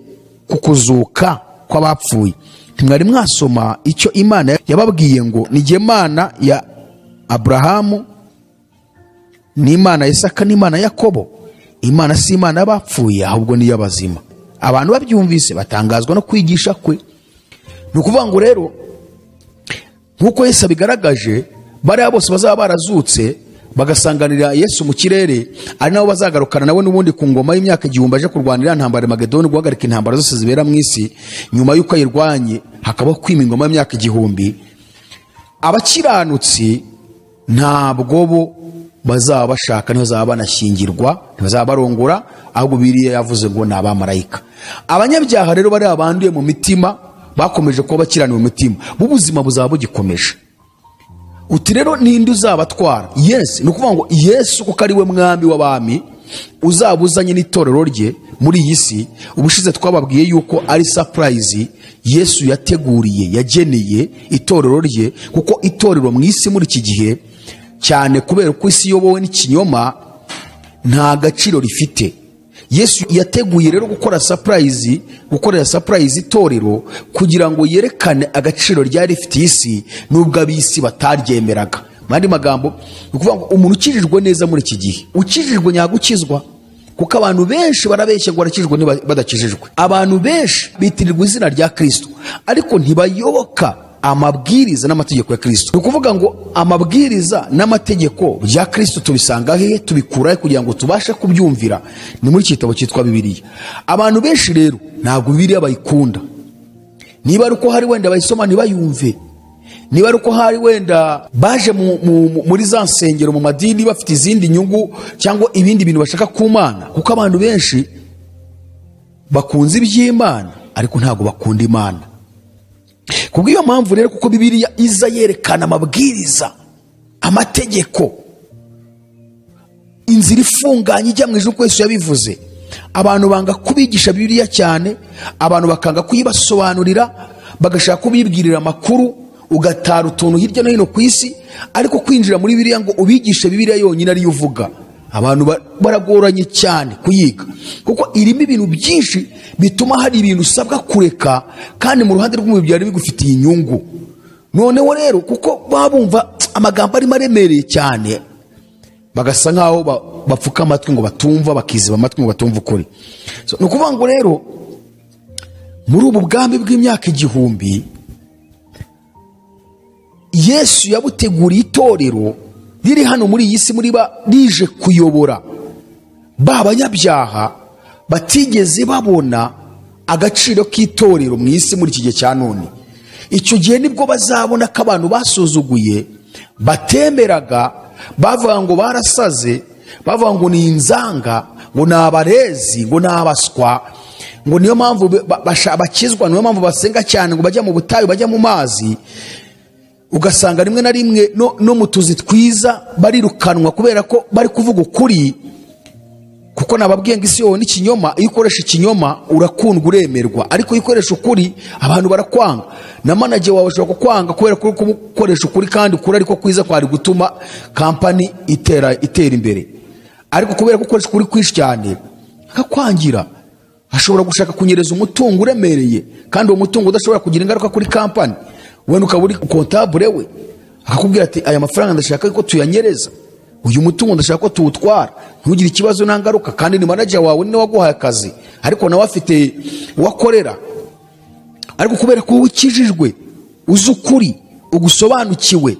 ku kuzuka kw'abapfuye, ntimwari mwasoma icyo Imana yababwiye ngo ni jye Mana ya Abrahamu n'Imana ya Isaka n'Imana ya Yakobo? Imana si Imana y'abapfuye, ahubwo ni iy'abazima. Abantu babyumvise batangazwa no kwigisha kwe. Ni ukuvuga ngo rero nkuko Yesu abigaragaje, bariya bose bazaba barazutse bagasanganira Yesu mu kirere, ari nabo bazagarukana nawe n'ubundi ku ngoma y'imyaka 1000 aje kurwanira intambara Armagedoni, guhagarika intambara zose zibera mu isi. Nyuma y'uko ayirwanye hakabaho kwima ingoma y'imyaka 1000. Abakiranutsi ntabwo bo bazaba bashaka, ntibazaba banashyingirwa, ntibazaba barongora, ahubwo Bibiliya yavuze ngo ni abamarayika. Abanyabyaha rero bari abanduye mu mitima, bakomeje kuba bakiraniwe mu mitima, b'ubuzima buzaba bugikomeje. Uti rero ninde uzabatwara? Yes, ni ukuvuga ngo Yesu kuko ari we mwami w'abami uzaba uzanye n'itorero rye muri iyi si. Ubushize twababwiye yuko ari surprise Yesu yateguriye, yageneye itorero rye, kuko itorero mu isi muri iki gihe cyane kubera ko isi iyobowe n'ikinyoma nta gaciro rifite. Yesu yateguye rero gukora surprise, gukorera surprise itorero kugira ngo yerekane agaciro ryari rifite isi nubwo ab'isi bataryemeraga. Mu yandi magambo, ni ukuvuga ngo umuntu ukijijwe neza muri iki gihe, ukijijwe nyagukizwa, kuko abantu benshi barabeshya ngo barakijijwe badakijijwe. Abantu benshi bitirirwa izina rya Kristo ariko ntibayoboka amabwiriza n'amategeko ya Kristo. Ni ukuvuga ngo amabwiriza n'amategeko bya Kristo tubisanga hehe, tubikura he kugira ngo tubashe kubyumvira? Ni muri iki gitabo cyitwa Bibiliya. Abantu benshi rero ntabwo Bibiliya bayikunda. Niba ari uko hari wenda bayisoma ntibayumve, niba ari uko hari wenda baje muri za nsengero mu madini bafite izindi nyungu cyangwa ibindi bintu bashaka ku Mana, kuko abantu benshi bakunze iby'Imana ariko ntabwo bakunda Imana. Kubw'iyo mpamvu rero, kuko Bibiliya iza yerekana amabwiriza, amategeko, inzira ifunganye ijya mu ijuru, uko Yesu yabivuze, abantu banga kubigisha Bibiliya cyane, abantu bakanga kuyibasobanurira, bagashaka kubibwirira amakuru, ugatara utuntu hirya no hino ku isi, ariko kwinjira muri Bibiliya ngo ubigishe Bibiliya yonyine ariyo uvuga, abantu baragoranye cyane kuyiga, kuko irimo ibintu byinshi bituma hari ibintu usabwa kureka kandi mu ruhande rw'umubiri byari bigufitiye inyungu. Noneho rero kuko babumva amagambo arimo aremereye cyane, bagasa nkaho bapfuka amatwi ngo batumva, bakiziba amatwi ngo batumva ukuri. So, ni ukuvuga ngo rero muri ubu bwami bw'imyaka 1000 Yesu yabuteguriye itorero riri hano muri iyi si, muri ba rije kuyobora ba banyabyaha batigeze babona agaciro k'itorero mu isi muri iki gihe cya none. Icyo gihe nibwo bazabona ko abantu basuzuguye, batemeraga, bavuga ngo barasaze, bavuga ngo ni inzanga, ngo ni abarezi, ngo ni abaswa, ngo niyo mpamvu bakizwa, niyo mpamvu basenga cyane, ngo bajya mu butayu, bajya mu mazi. Ugasanga rimwe na rimwe no mu tuzi twiza barirukanwa kubera ko bari kuvuga ukuri, kuko nababwiye ngo isi yowe n'ikinyoma, iyo ukoresha ikinyoma urakundwa uremerwa, ariko iyo ukoresha ukuri abantu barakwanga. Na manager wawe ashobora kukwanga kubera ko ukoresha ukuri, kandi ukuri ariko kwiza kwari gutuma company itera imbere, ariko kubera ko ukoresha ukuri kwinshi cyane akakwangira. Ashobora gushaka kunyereza umutungo uremereye, kandi uwo mutungo udashobora kugira ingaruka kuri kampani. Wenda ukaba uri kontabure we, akakubwira ati aya mafaranga ndashaka ko tuyanyereza, uyu mutungo ndashaka ko tuwutwara, ntugire ikibazo nta ngaruka, kandi ni manager wawe ni waguhaye akazi, ariko nawe afite wakorera. Ariko kubera ko ukijijwe, uzi ukuri, ugusobanukiwe,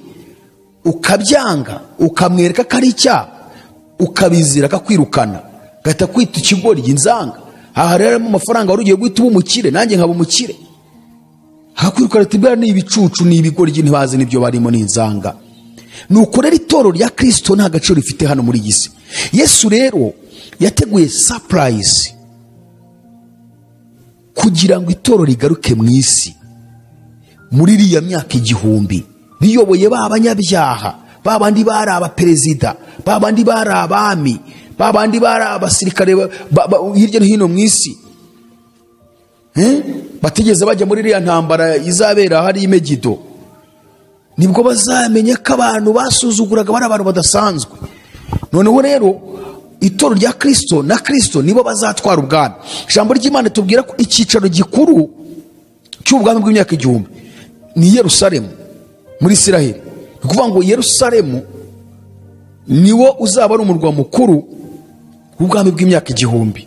ukabyanga, ukamwereka ko ari icyaha, ukabizira akakwirukana, gahita kwita ikigori inzanga. Aha rero mu mafaranga wari ugiye guhita uba umukire, nanjye nkaba umukire. Akakwirukana ati bwa ni ibicucu, ni ibigori, ntibazi n'ibyo barimo, ni inzanga. Nuko rero itorero rya Kristo nta gaciro rifite hano muri iyi si. Yesu rero yateguye surprise kugira ngo itorero rigaruke mu isi muri iriya myaka 1000, riyoboye ba banyabyaha, ba bandi bari abaperezida, ba bandi bari abami, ba bandi bari abasirikare hirya no hino mu isi, batigeze bajya muri iriya ntambara izabera hari i Megido. Nibwo bazamenya ko abantu basuzuguraga bari abantu badasanzwe. Noneho rero itorero rya Kristo na Kristo nibo bazatwara ubwami. Ijambo ry'Imana tubwira ko icyicaro gikuru cy'ubwami bw'imyaka 1000 ni Yerusalemu muri Isiraheli. Ni ukuvuga ngo Yerusalemu niwo uzaba ari umurwa mukuru w'ubwami bw'imyaka 1000.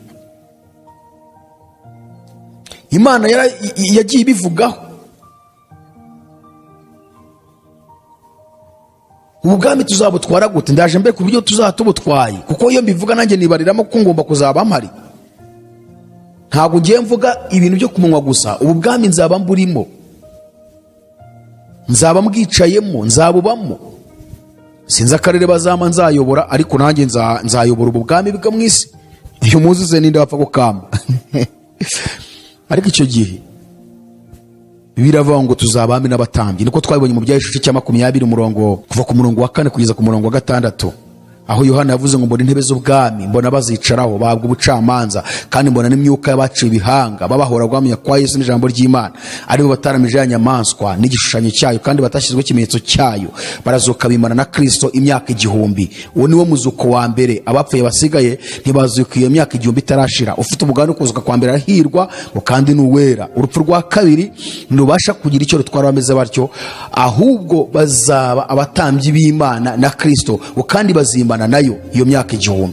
Imana yagiye ibivugaho. Ubwami tuzabutwara gute? Ndaje mbe ku buryo tuzatubutwaye, kuko iyo mbivuga nanjye nibariramo ko ngomba kuzaba mpari. Ntabwo ngiye mvuga ibintu byo kumunwa gusa. Ubu bwami nzaba mburimo, nzaba mbwicayemo, nzabubamo. Sinzi akarere bazama nzayobora, ariko nanjye nzayobora ubu bwami bwo mu isi. Iyo muzize ninde wapfa gukamba? Ariko icyo gihe biravuga ngo tuzabami n'abatambyi. Niko twabibonye mu byahishije cya 20 umurongo kuva ku murongo wa 4 kugeza ku murongo wa 6, aho Yohana yavuze ngo mbona intebe z'ubwami, mbona bazicaraho bahabwa ubucamanza, kandi mbona n'imyuka y'abaciwe ibihanga babahora guhamya kwa Yesu n'ijambo ry'Imana, aribo bataramije ya nyamaswa n'igishushanyo cyayo, kandi batashyizweho ikimenyetso cyayo, barazuka bimana na Kristo imyaka 1000. Uwo niwo muzuko wa mbere. Abapfuye basigaye ntibazuka iyo myaka 1000 itarashira. Ufite ubugande kuzuka kwa mbere arahirwa, ngo kandi ni uwera. Urupfu rwa kabiri ntirubasha kugira icyo rutwara bameze batyo, ahubwo bazaba abatambyi b'Imana na Kristo, ngo kandi bazimana nayo iyo myaka 1000.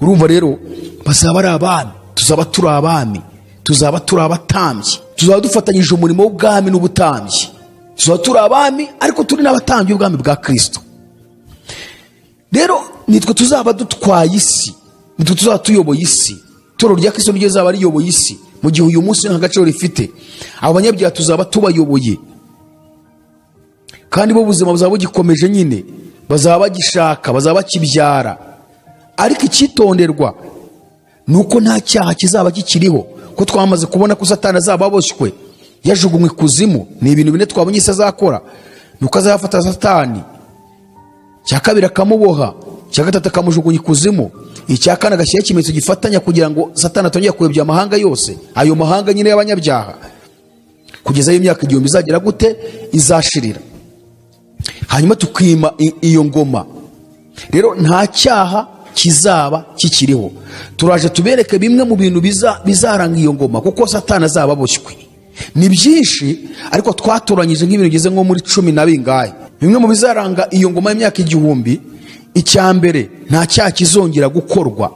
Urumva rero bazaba ari abami, tuzaba turi abami, tuzaba turi abatambyi, tuzaba dufatanyije umurimo w'ubwami n'ubutambyi. Tuzaba turi abami ariko turi n'abatambyi b'ubwami bwa Kristo. Rero nitwe tuzaba dutwaye isi, nitwe tuzaba tuyoboye isi. Itorero rya Kristo niryo rizaba riyoboye isi mu gihe uyu munsi nta gaciro rifite. Abo banyabyaha tuzaba tubayoboye, kandi bo ubuzima buzaba bugikomeje nyine, bazaba bagishaka, bazaba bakibyara. Ariko icyitonderwa nuko nta cyaha kizaba kikiriho, ko twamaze kubona ko Satani azaba aboshywe, yajugunywe ikuzimu. Ni ibintu bine twabonye isi azakora. Nuko azafata Satani, cya kabiri akamuboha, cya gatatu akamujugunya ikuzimu, icya kane agashyiraho ikimenyetso gifatanya kugira ngo Satani atongera kuyobya amahanga yose, ayo mahanga nyine y'abanyabyaha, kugeza ayo imyaka 1000 izagera gute? Izashirira. Hanyuma tukima iyo ngoma. Rero nta cyaha kizaba kikiriho. Turaje tubereke bimwe mu bintu bizaranga iyo ngoma, kuko Satani azaba aboshywe. Ni byinshi, ariko twatoranyije nk'ibintu bigeze nko muri 10 na bingahe. Bimwe mu bizaranga iyo ngoma y'imyaka 1000, icya mbere, nta cyaha kizongera gukorwa.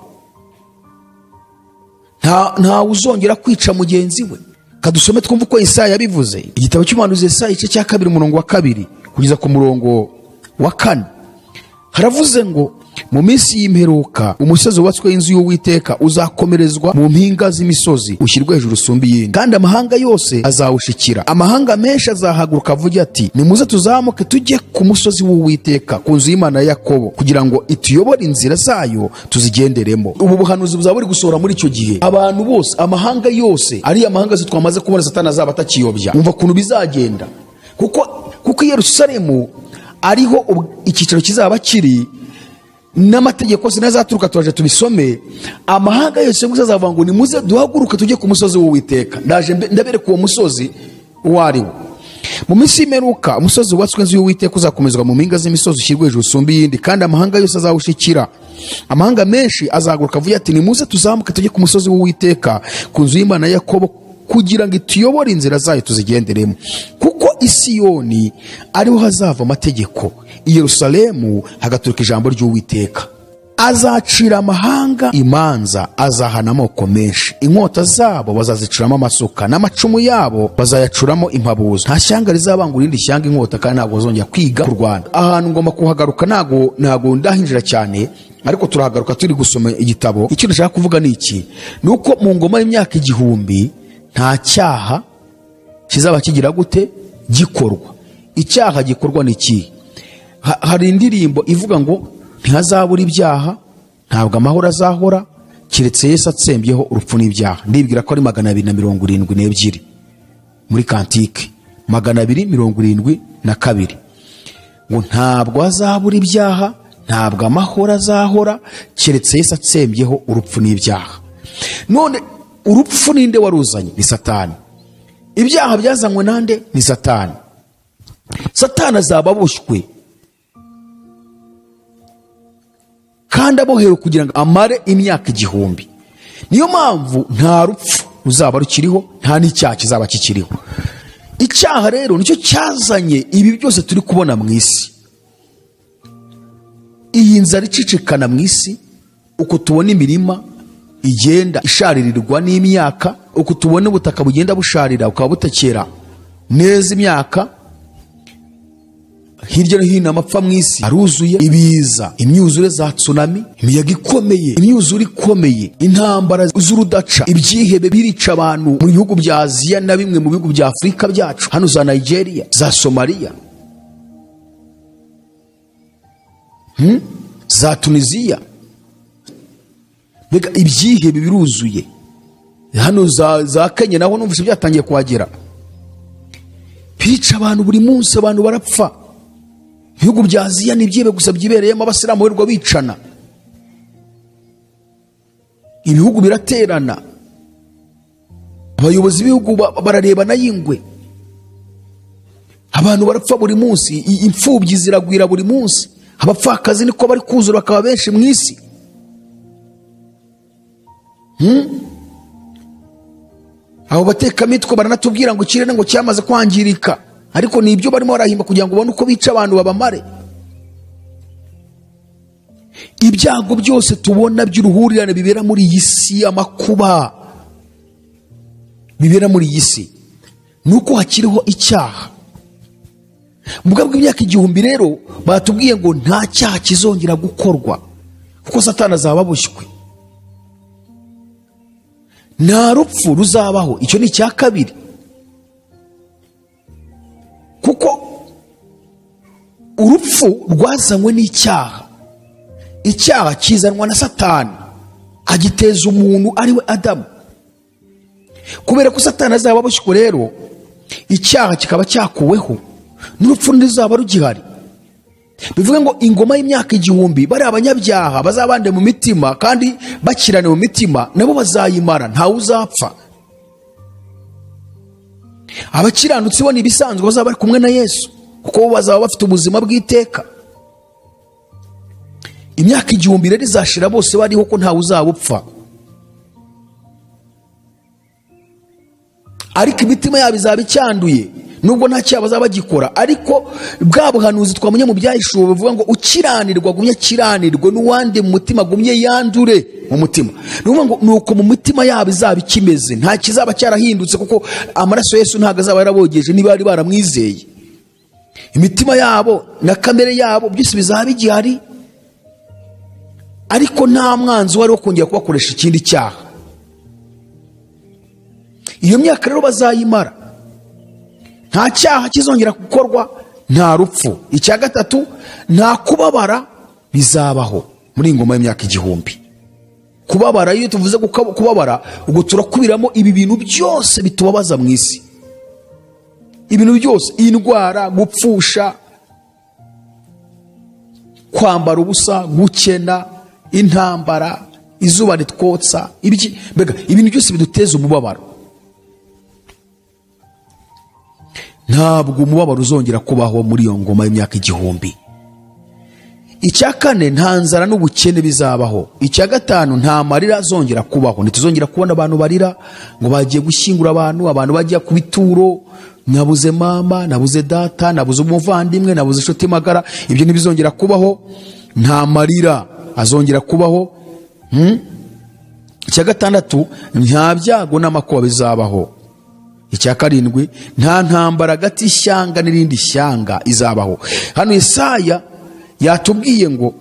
Nta uzongera kwica mugenzi we. Kadusome twumve uko Yesaya yabivuze. Igitabo cy'umuhanuzi Yesaya igice cya 2 umurongo wa 2 kugeza ku murongo wa 4. Haravuze ngo mu minsi y'imperuka umusozi wubatswe inzu y'Uwiteka uzakomerezwa mu mpinga z'imisozi, ushyirwe hejuru usumba iyindi, kandi amahanga yose azawushikira. Amahanga menshi azahaguruka avuge ati nimuze tuzamuke tujye ku musozi w'Uwiteka, ku nzu y'Imana ya Yakobo, kugira ngo ituyobore inzira zayo tuzigenderemo. Ubu buhanuzi buzaba buri gusohora muri icyo gihe. Abantu bose, amahanga yose, ari amahanga yose twamaze kubona Satani azaba atakiyobya. Umva ukuntu bizagenda, kuko Yerusalemu ariho icyicaro kizaba kiri, n'amategeko sinazaturuka. Turaje tubisome. Amahanga yose ngo azavuga ngo nimuze duhaguruke tujye ku musozi w'Uwiteka. Ndaje ndabereka uwo musozi uwo ari wo. Mu minsi y'imperuka umusozi wubatswe inzu y'Uwiteka uzakomezwa mu mpinga z'imisozi, ushyirwe hejuru usumba iyindi, kandi amahanga yose azawushikira. Amahanga menshi azahaguruka avuge ati nimuze tuzamuke tujye ku musozi w'Uwiteka, ku nzu y'Imana ya Yakobo, kugira ngo ituyobore inzira zayo tuzigenderemo. Kuko i Siyoni ariho hazava amategeko, i Yerusalemu hagaturuka ijambo ry'Uwiteka. Azacira amahanga imanza, azahana amoko menshi. Inkota zabo bazazicuramo amasuka, n'amacumu yabo bazayacuramo impabuzo. Nta shyanga rizabangura irindi shyanga inkota, kandi ntabwo bazongera kwiga kurwana. Ahantu ngomba kuhagaruka, ntabwo ndahinjira cyane, ariko turahagaruka turi gusoma igitabo. Icyo ndashaka kuvuga ni iki: ni uko mu ngoma y'imyaka 1000 nta cyaha kizaba kigira gute gikorwa. Icyaha gikorwa ni iki? Hari indirimbo ivuga ngo ntihazabura ibyaha, ntabwo amahoro azahora, keretse Yesu atsembyeho urupfu n'ibyaha. Ndibwira ko ari 272 muri kantike, 272, ngo ntabwo azabura ibyaha, ntabwo amahoro azahora, keretse Yesu atsembyeho urupfu n'ibyaha. None urupfu ninde waruzanye? Ni Satani. Ibyaha byazanywe nande? Ni Satani. Satani azaba aboshywe kandi abohewe kugira ngo amare imyaka 1000. Niyo mpamvu nta rupfu ruzaba rukiriho, nta n'icyaha kizaba kikiriho. Icyaha rero nicyo cyazanye ibi byose turi kubona mu isi. Iyi nzara icicikana mu isi, uko tubona imirima igenda isharirirwa n'imyaka, uko tubona ubutaka bugenda busharira bukaba butakera neza imyaka, hirya no hino amapfa mu isi aruzuye, ibiza, imyuzure za tsunami, imiyaga ikomeye, imyuzure ikomeye, intambara z'urudaca, ibyihebe birica abantu mu bihugu bya Aziya na bimwe mu bihugu bya Afurika byacu, hano za Nigeria, za Somalia, za Tunisia. Mbega ibyihebe biruzuye hano za Kenya, naho numvise byatangiye kuhagera, bica abantu buri munsi, abantu barapfa. Ibihugu bya Aziya ni ibyihebe gusa byibereyemo, abasilamu birirwa bicana, ibihugu biraterana, abayobozi b'ibihugu bararebana y'ingwe, abantu barapfa buri munsi, imfubyi ziragwira buri munsi, abapfakazi niko bari kuzura bakaba benshi mu isi. Abo batekamitwe baranatubwira ngo ikirere ngo cyamaze kwangirika, ariko ni ibyo barimo barahimba kugira ngo ubone uko bica abantu babamare. Ibyago byose tubona by'uruhurirane bibera muri iyi si, amakuba bibera muri iyi si, nuko hakiriho icyaha. Mu bwa bw'imyaka 1000 rero batubwiye ngo nta cyaha kizongera gukorwa, kuko Satani azaba aboshywe. Nta rupfu ruzabaho, icyo ni icya kabiri, kuko urupfu rwazanywe n'icyaha. Icyaha kizanwa na Satani, agiteza umuntu ari we Adamu. Kubera ko Satani azaba aboshywe rero, icyaha kikaba cyakuweho, n'urupfu ntiruzaba rugihari. Bivuga ngo ingoma y'imyaka 1000 bari abanyabyaha bazabande mu mitima kandi bakirane mu mitima, nabo bazayimara, ntawe uzapfa. Abakiranutsi bo ni ibisanzwe bazaba bari kumwe na Yesu, kuko bo bazaba bafite ubuzima bw'iteka. Imyaka 1000 rero izashira bose bariho, ko ntawe uzaba upfa, ariko imitima yabo izaba icyanduye, nubwo nta cyaha bazaba bagikora. Ariko bwa buhanuzi twamenye mu byahishuwe buvuga ngo ukiranirwa agumye akiranirwe, n'uwandi mu mutima agumye yandure mu mutima. Ni ukuvuga ngo nuko mu mitima yabo izaba ikimeze, nta kizaba cyarahindutse, kuko amaraso Yesu ntabwo azaba yarabogeje niba bari baramwizeye. Imitima yabo na kamere yabo byose bizaba bigihari, ariko nta mwanzi wari wo kongera kubakoresha ikindi cyaha. Iyo myaka rero bazayimara, nta cyaha kizongera gukorwa, nta rupfu. Icya gatatu, nta kubabara bizabaho muri ingoma y'imyaka 1000. Kubabara, iyo tuvuze kubabara, ubwo turakubiramo ibi bintu byose bitubabaza mu isi, ibintu byose, indwara, gupfusha, kwambara ubusa, gukena, intambara, izuba ritwotsa, mbega ibintu byose biduteza umubabaro. Ntabwo umubabaro uzongera kubaho muri iyo ngoma y'imyaka 1000. Icya kane, nta nzara n'ubukene bizabaho. Icya gatanu, nta marira azongera kubaho. Ntituzongera kubona abantu barira ngo bagiye gushyingura abantu, abantu bagiye ku bituro, nabuze mama, nabuze data, nabuze umuvandimwe, nabuze inshuti magara. Ibyo ntibizongera kubaho. Nta marira azongera kubaho. Icya gatandatu, nta byago n'amakuba bizabaho. Icya karindwi, nta ntambara hagati y'ishyanga n'irindi shyanga izabaho. Hano Yesaya yatubwiye ngo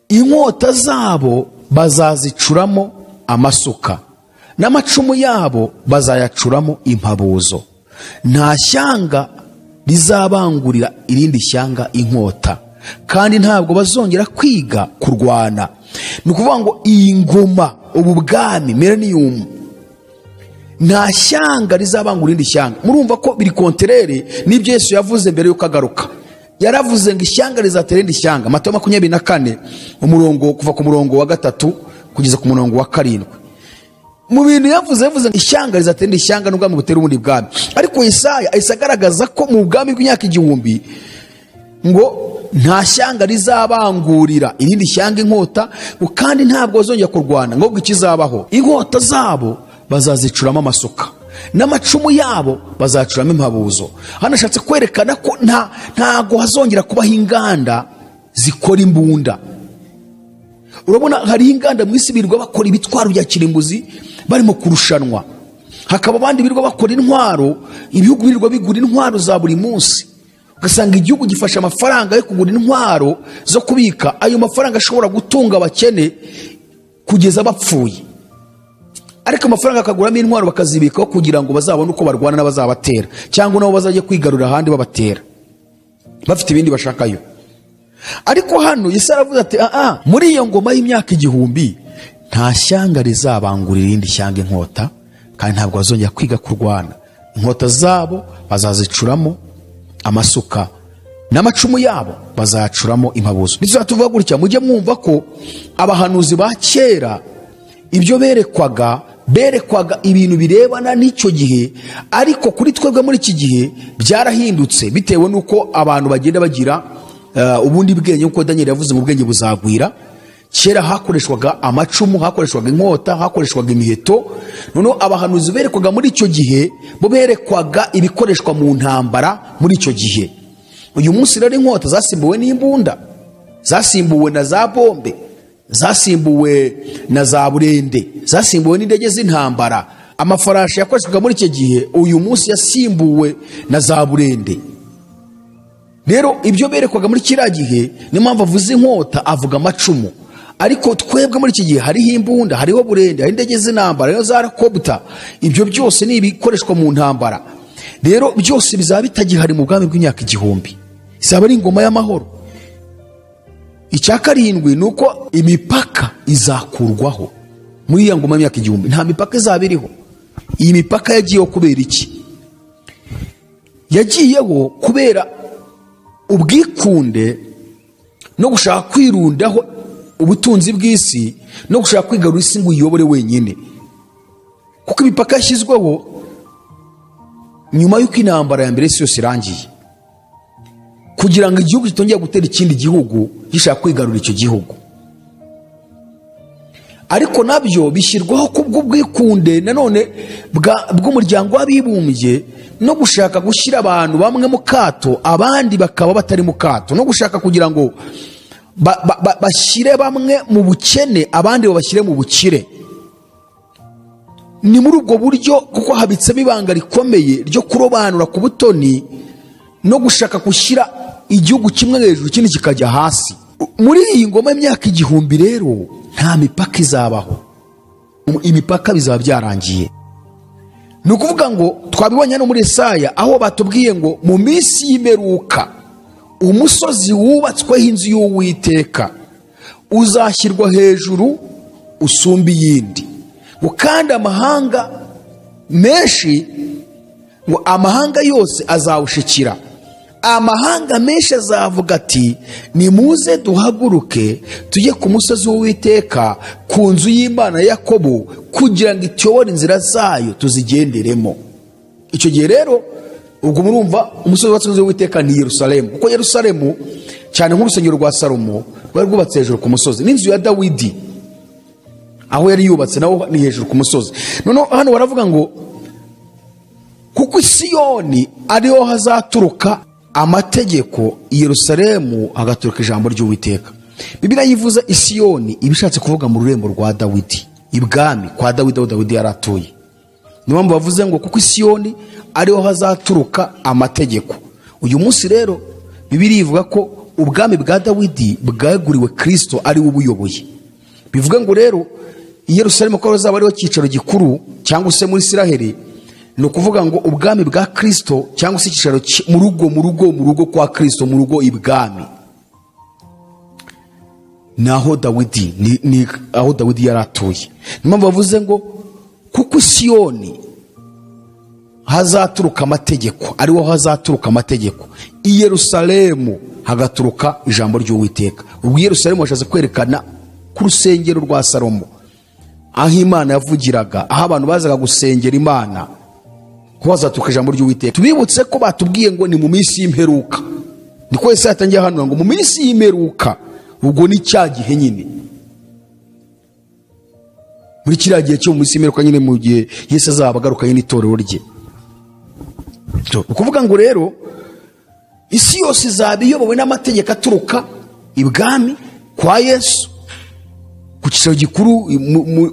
inkota zabo bazazicuramo amasuka, n'amacumu yabo bazayacuramo impabuzo. Nta shyanga rizabangurira irindi shyanga inkota, kandi ntabwo bazongera kwiga kurwana. Ni ukuvuga ngo iyi ngoma, ubu bwami millennium, nta shyanga rizabangura irindi shyanga. Murumva ko biri konterere n'ibyo Yesu yavuze mbere y'uko agaruka. Yaravuze ngo ishyanga rizatera irindi shyanga. Matayo 24 umurongo kuva ku murongo wa 3 kugeza ku murongo wa 7. Mu bintu yavuze ngo ishyanga rizatera irindi shyanga n'ubwami butera ubundi bwami. Ariko Yesaya ahise agaragaza ko mu bwami bw'imyaka 1000 ngo nta shyanga rizabangurira irindi shyanga inkota, kandi ntabwo bazongera kurwana. Ngo ikizabaho, inkota zabo bazazicuramo amasuka, n'amacumu yabo bazacuramo impabuzo. Hano ashatse kwerekana ko ntago hazongera kubaho inganda zikora imbunda. Urabona hari inganda mu isi birirwa bakora ibitwaro bya kirimbuzi barimo kurushanwa, hakaba abandi birirwa bakora intwaro, ibihugu birirwa bigura intwaro za buri munsi. Ugasanga igihugu gifasha amafaranga yo kugura intwaro zo kubika, ayo mafaranga ashobora gutunga abakene kugeza bapfuye, ariko amafaranga akaguramo intwaro bakazibikaho kugira ngo bazabone uko barwana n'abazabatera, cyangwa nabo bazajya kwigarurira ahandi babatera bafite ibindi bashakayo. Ariko hano Yesu aravuze ati muri iyo ngoma y'imyaka 1000 nta shyanga rizabangurira irindi shyanga inkota, kandi ntabwo bazongera kwiga kurwana. Inkota zabo bazazicuramo amasuka, n'amacumu yabo bazacuramo impabuzo. Ntituzatuvuga gutya, mujye mwumva ko abahanuzi ba kera ibyo berekwaga ibintu birebana n'icyo gihe, ariko kuri twebwe muri iki gihe byarahindutse bitewe n'uko abantu bagenda bagira ubundi bwenge. Uko Daniel yavuze mu bwenge buzagwira. Kera hakoreshwaga amacumu, hakoreshwaga inkota, hakoreshwaga imiheto. Noneho abahanuzi berekwaga muri icyo gihe bo berekwaga ibikoreshwa mu ntambara muri icyo gihe. Uyu munsi rero inkota zasimbuwe n'imbunda, zasimbuwe na za bombe, zasimbuwe na za burende, zasimbuwe n'indege z'intambara. Amafarashi yakoreshwaga muri icyo gihe uyu munsi yasimbuwe na za burende. Rero ibyo berekwaga muri kiriya gihe, niyo mpamvu avuze inkota avuga amacumu. Ariko twebwe muri iki gihe hariho imbunda, hariho burende, hari indege z'intambara, hariho za helicopter. Ibyo byose ni ibikoreshwa mu ntambara. Rero byose bizaba bitagihari mu bwami bw'imyaka 1000. Izaba ari ingoma y'amahoro. Icya karindwi ni uko imipaka izakurwaho muri iyo ngoma y'imyaka 1000. Nta mipaka izaba iriho. Iyi mipaka yagiyeho kubera iki? Yagiyeho kubera ubwikunde no gushaka kwirundaho ubutunzi bw'isi, no gushaka kwigarura isi ngo uyobore wenyine. Kuko imipaka yashyizweho nyuma y'uko intambara ya mbere y'isi yose irangiye, kugira ngo igihugu kitongera gutera ikindi gihugu gishaka kwigarura icyo gihugu. Ariko nabyo bishyirwaho kubw'ubwikunde nanone bw'umuryango w'abibumbye, no gushaka gushyira abantu bamwe mu kato abandi bakaba batari mu kato, no gushaka kugira ngo bashyire bamwe mu bukene abandi babashyire mu bukire. Ni muri ubwo buryo, kuko habitsemo ibanga rikomeye ryo kurobanura ku butoni no gushaka gushyira igihugu kimwe hejuru ikindi kikajya hasi. Muri iyi ngoma y'imyaka 1000 rero nta mipaka izabaho. Imipaka bizaba byarangiye. Ni ukuvuga ngo twabibonye no muri Yesaya aho batubwiye ngo mu minsi y'imperuka umusozi wubatsweho inzu y'Uwiteka uzashyirwa hejuru usumba iyindi, ngo kandi amahanga menshi, ngo amahanga yose azawushikira. Amahanga menshi azavuga ati nimuze duhaguruke tujye ku musozi w'Uwiteka, ku nzu y'Imana ya Yakobo, kugira ngo ituyobore inzira zayo tuzigenderemo. Icyo gihe rero ubwo murumva umusozi wubatswe n'inzu y'Uwiteka ni Yerusalemu, kuko Yerusalemu cyane nk'urusengero rwa Salomo rwari rwubatse hejuru ku musozi, n'inzu ya Dawidi aho yari yubatse naho ni hejuru ku musozi. Noneho hano baravuga ngo kuko i Siyoni ariho hazaturuka amategeko, i Yerusalemu hagaturuka ijambo ry'Uwiteka. Bibiliya yivuza i Siyoni iba ishatse kuvuga mu rurembo rwa Dawidi, ibwami kwa Dawidi aho Dawidi yari atuye. Niyo mpamvu bavuze ngo kuko i Siyoni ariho hazaturuka amategeko. Uyu munsi rero Bibiliya ivuga ko ubwami bwa Dawidi bwaguriwe Kristo ari we ubuyoboye. Bivuga ngo rero i Yerusalemu ko hazaba ariho cyicaro gikuru cyangwa se muri Isiraheli, ni ukuvuga ngo ubwami bwa Kristo cyangwa se icyicaro mu rugo kwa Kristo, mu rugo ibwami, naho Dawidi ni aho Dawidi yari atuye. Niyo mpamvu bavuze ngo kuko Siyoni hazaturuka amategeko, ariho hazaturuka amategeko, i Yerusalemu hagaturuka ijambo ry'Uwiteka. Ubwo Yerusalemu bashatse kwerekana ku rusengero rwa Salomo, aho Imana yavugiraga, aho abantu bazaga gusengera Imana, ko hazaturuka ijambo ry'Uwiteka. Tubibutse ko batubwiye ngo ni mu minsi y'imperuka, niko Yesaya yatangiye ahanura ngo mu minsi y'imperuka. Ubwo ni cya gihe nyine, muri kiriya gihe cyo mu minsi y'imperuka nyine, mu gihe Yesu azaba agarukanye n'itorero rye. Ukuvuga ngo rero isi yose izaba iyobowe n'amategeko aturuka ibwami kwa Yesu, ku cyicaro gikuru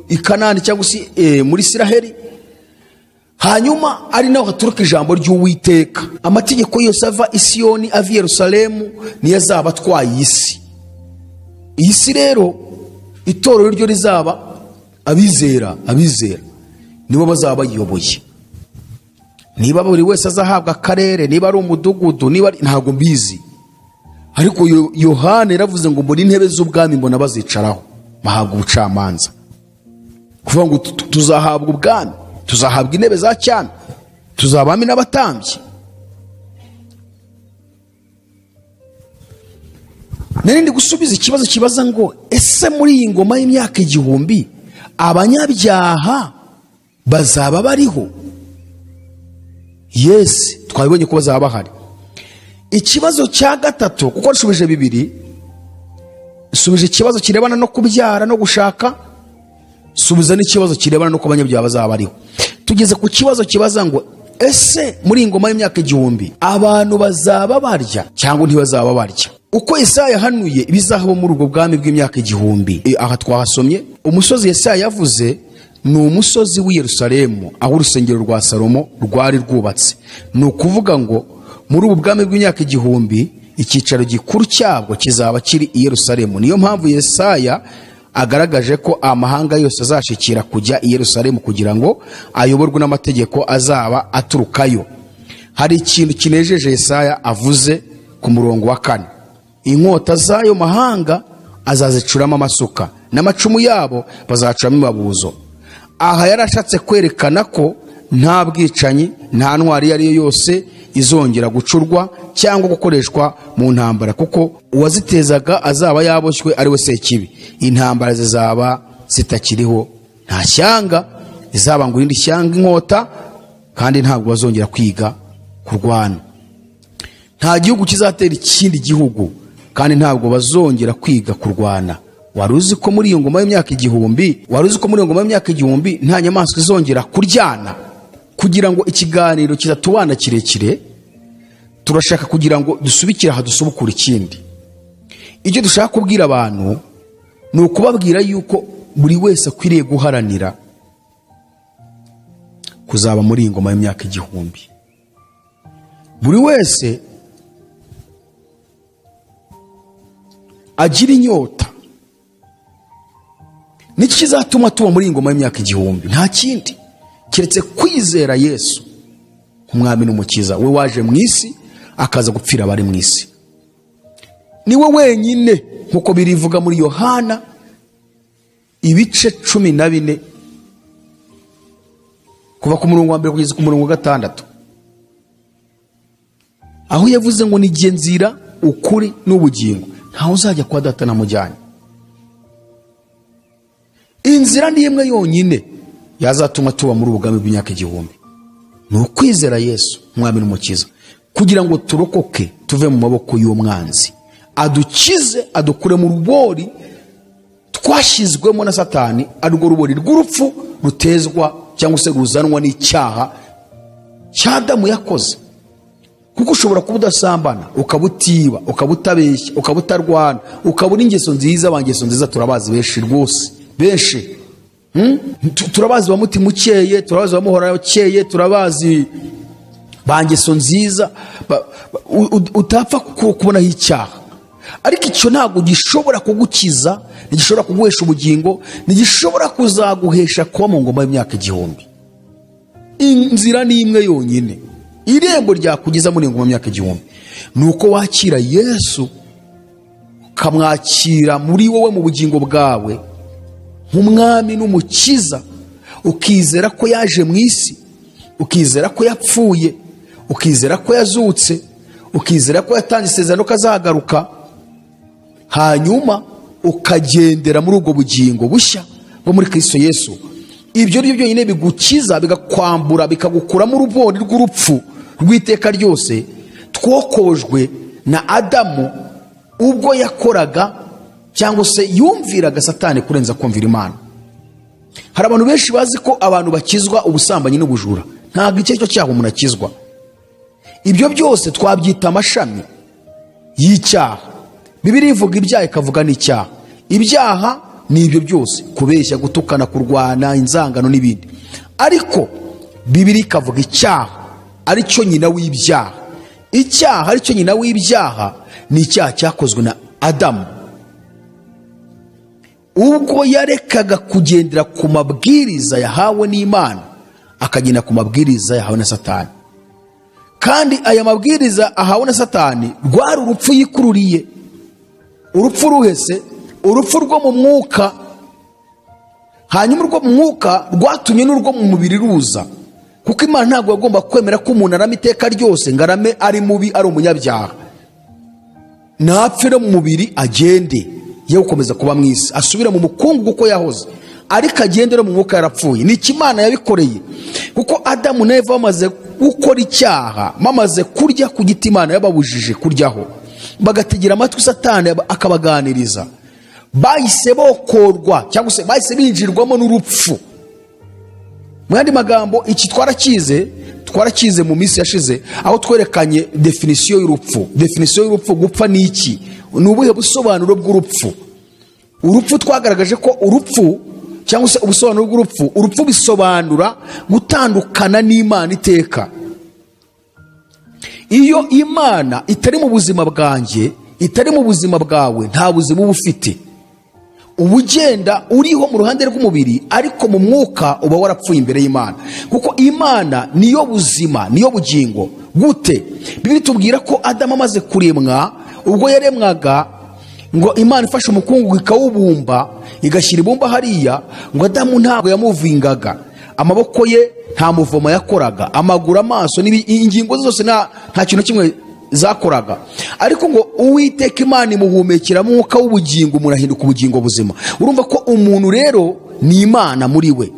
i Kanani cyangwa se muri Isiraheli. Hanyuma ari naho haturuka ijambo ry'Uwiteka. Amategeko yose ava i Siyoni, ava i Yerusalemu, niyo azaba atwaye isi. Iyi si rero itorero ryo rizaba abizera nibo bazaba bayiyoboye. Niba buri wese azahabwa akarere, niba ari umudugudu, niba ntabwo mbizi, ariko Yohana yaravuze ngo mbona intebe z'ubwami mbona bazicaraho bahabwa ubucamanza. Kuvuga ngo tuzahabwa ubwami, tuzahabwa intebe za cyami, tuzabami n'abatambyi. Narindi gusubiza ikibazo kibaza ngo ese muri iyi ngoma y'imyaka 1000 abanyabyaha bazaba bariho? Yes, twabibonye ko bazaba bahari. Ikibazo cya gatatu, kuko nshubije bibiri, nsubije ikibazo kirebana no kubyara no gushaka, subiza n'ikibazo kirebana no kubanyabyaha bazaba bariho. Tugeze ku kibazo kibaza ngo ese muri iyi ngoma y'imyaka 1000 abantu bazaba barya cyangwa ntibazaba barya? Uko Yesaya yahanuye ibizahabo muri ubwo bwami bw'imyaka 1000, aha twahasomye umusozi Yesaya yavuze ni umusozi w'i Yerusalemu aho urusengero rwa Salomo rwari rwubatse. Ni ukuvuga ngo muri ubu bwami bw'imyaka 1000 icyicaro gikuru cyabwo kizaba kiri i Yerusalemu. Niyo mpamvu Yesaya agaragaje ko amahanga yose azashikira kujya i Yerusalemu kugira ngo ayoborwe n'amategeko azaba aturukayo. Hari ikintu kinejeje Yesaya avuze ku murongo wa 4: inkota z'ayo mahanga azazicuramo amasuka, n'amacumu yabo bazacuramo ibabuzo. Aha yarashatse kwerekana ko nta bwicanyi, nta ntwari iyo ari yo yose izongera gucurwa cyangwa gukoreshwa mu ntambara, kuko uwazitezaga azaba yaboshywe ari we Sekibi. Intambara zizaba zitakiriho, nta shyanga izaba ngo irindi shyanga inkota, kandi ntabwo bazongera kwiga kurwana. Nta gihugu kizatera ikindi gihugu, kandi ntabwo bazongera kwiga kurwana. Wari uzi ko muri iyo ngoma y'imyaka 1000, wari uzi ko muri iyo ngoma y'imyaka 1000 nta nyamaswa izongera kuryana? Kugira ngo ikiganiro kitatubana kirekire, turashaka kugira ngo dusubikire aha dusubukure ikindi. Icyo dushaka kubwira abantu ni ukubabwira yuko buri wese akwiriye guharanira kuzaba muri iyi ngoma y'imyaka 1000. Buri wese agira inyota. Niki kizatuma tuba muri iyi ngoma y'imyaka 1000? Nta kindi keretse kwizera Yesu nk'umwami n'umukiza, we waje mu isi akaza gupfira abari mu isi. Niwe wenyine, nkuko birivuga muri Yohana ibice 14 kuva ku murongo wa 1 kugeza ku murongo wa 6, aho yavuze ngo ni jye nzira, ukuri n'ubugingo, ntawe uzajya kwa data namujyanye. Inzira ni imwe yonyine yazatuma tuba muri ubugami bw'imyaka 1000. Ni ukwizera Yesu umwami n'umukiza, kugira ngo turokoke tuve mu maboko y'umwanzi, adukize, adukure mu rubori twashyizwemo na Satani, arirwo rubori rw'urupfu rutezwa cyangwa se ruzanwa n'icyaha cya Adamu yakoze. Kuko ushobora kuba udasambana, ukaba utiba, ukaba utabeshya, ukaba utarwana, ukaba uri ingeso nziza. Ba ngeso nziza turabazi benshi rwose, benshi. Turabazi ba mutima ukeye, turabazi ba muhora ukeye, turabazi ba ngeso nziza utapfa kubonaho icyaha. Ariko icyo ntabwo gishobora kugukiza, ntigishobora kuguhesha ubugingo, ntigishobora kuzaguhesha kuba mu ngoma y'imyaka 1000. Inzira ni imwe yonyine, irembo ryakugeza muri ngoma y'imyaka 1000 ni uko wakira Yesu, ukamwakira muri wowe mu bugingo bwawe nk'umwami n'umukiza, ukizera ko yaje mu isi, ukizera ko yapfuye, ukizera ko yazutse, ukizera ko yatanze isezerano ko azagaruka, hanyuma ukagendera muri ubwo bugingo bushya bwo muri Kristo Yesu. Ibyo ni byo byonyine bigukiza, bigakwambura, bikagukuramo urubori rw'urupfu rw'iteka ryose twokojwe na Adamu ubwo yakoraga cyangwa se yumviraga Satani kurenza kumvira Imana. Hari abantu benshi bazi ko abantu bakizwa ubusambanyi n'ubujura. Ntabwo icyo cyo cyaha umuntu akizwa. Ibyo byose twabyita amashami y'icyaha. Bibiliya ivuga ibyaha ikavuga n'icyaha. Ibyaha ni ibyo byose, kubeshya, gutukana, kurwana, inzangano n'ibindi. Ariko Bibiliya ikavuga icyaha aricyo nyina w'ibyaha. Icyaha aricyo nyina w'ibyaha ni icyaha cyakozwe na Adamu ubwo yarekaga kugendera ku mabwiriza yahawe n'Imana, akagenda ku mabwiriza yahawe na Satani. Kandi aya mabwiriza ahawe na Satani rwari urupfu yikururiye, urupfu ruhese, urupfu rwo mu mwuka. Hanyuma urwo mu mwuka rwatumye n'urwo mu mubiri ruza, kuko Imana ntabwo yagomba kwemera ko umuntu arama iteka ryose ngo arame ari mubi, ari umunyabyaha, napfe no mu mubiri agende ye gukomeza kuba mu isi, asubira mu mukungugu uko yahoze, ariko agende no mu mwuka yarapfuye. Ni iki Imana yabikoreye? Kuko Adamu na Eva bamaze gukora icyaha, bamaze kurya ku giti Imana yababujije kuryaho, bagategera amatwi Satani akabaganiriza, bahise bokorwa cyangwa se bahise binjirwamo n'urupfu. Mu yandi magambo, iki twarakize mu minsi yashize, aho twerekanye definisiyo y'urupfu. Definisiyo y'urupfu, gupfa ni iki? Ni ubuhe busobanuro bw'urupfu? Urupfu twagaragaje ko urupfu cyangwa se ubusobanuro bw'urupfu, urupfu bisobanura gutandukana n'Imana iteka. Iyo Imana itari mu buzima bwanjye, itari mu buzima bwawe, nta buzima uba ufite. Uba ugenda uriho mu ruhande rw'umubiri, ariko mu mwuka uba warapfuye imbere y'Imana. Kuko Imana niyo buzima, niyo bugingo. Gute? Bibiliya itubwira ko Adamu amaze kuremwa, ubwo yaremwaga ngo Imana ifashe umukungugu ikawubumba, igashyira ibumba hariya, ngo Adamu ntabwo yamuvingaga, amaboko ye nta muvomo yakoraga, amaguru, amaso, ingingo zose nta kintu kimwe zakoraga. Ariko ngo Uwiteka Imana imuhumekera umwuka w'ubugingo, umuntu ahinduka ubugingo buzima. Urumva ko umuntu rero ni Imana muri we.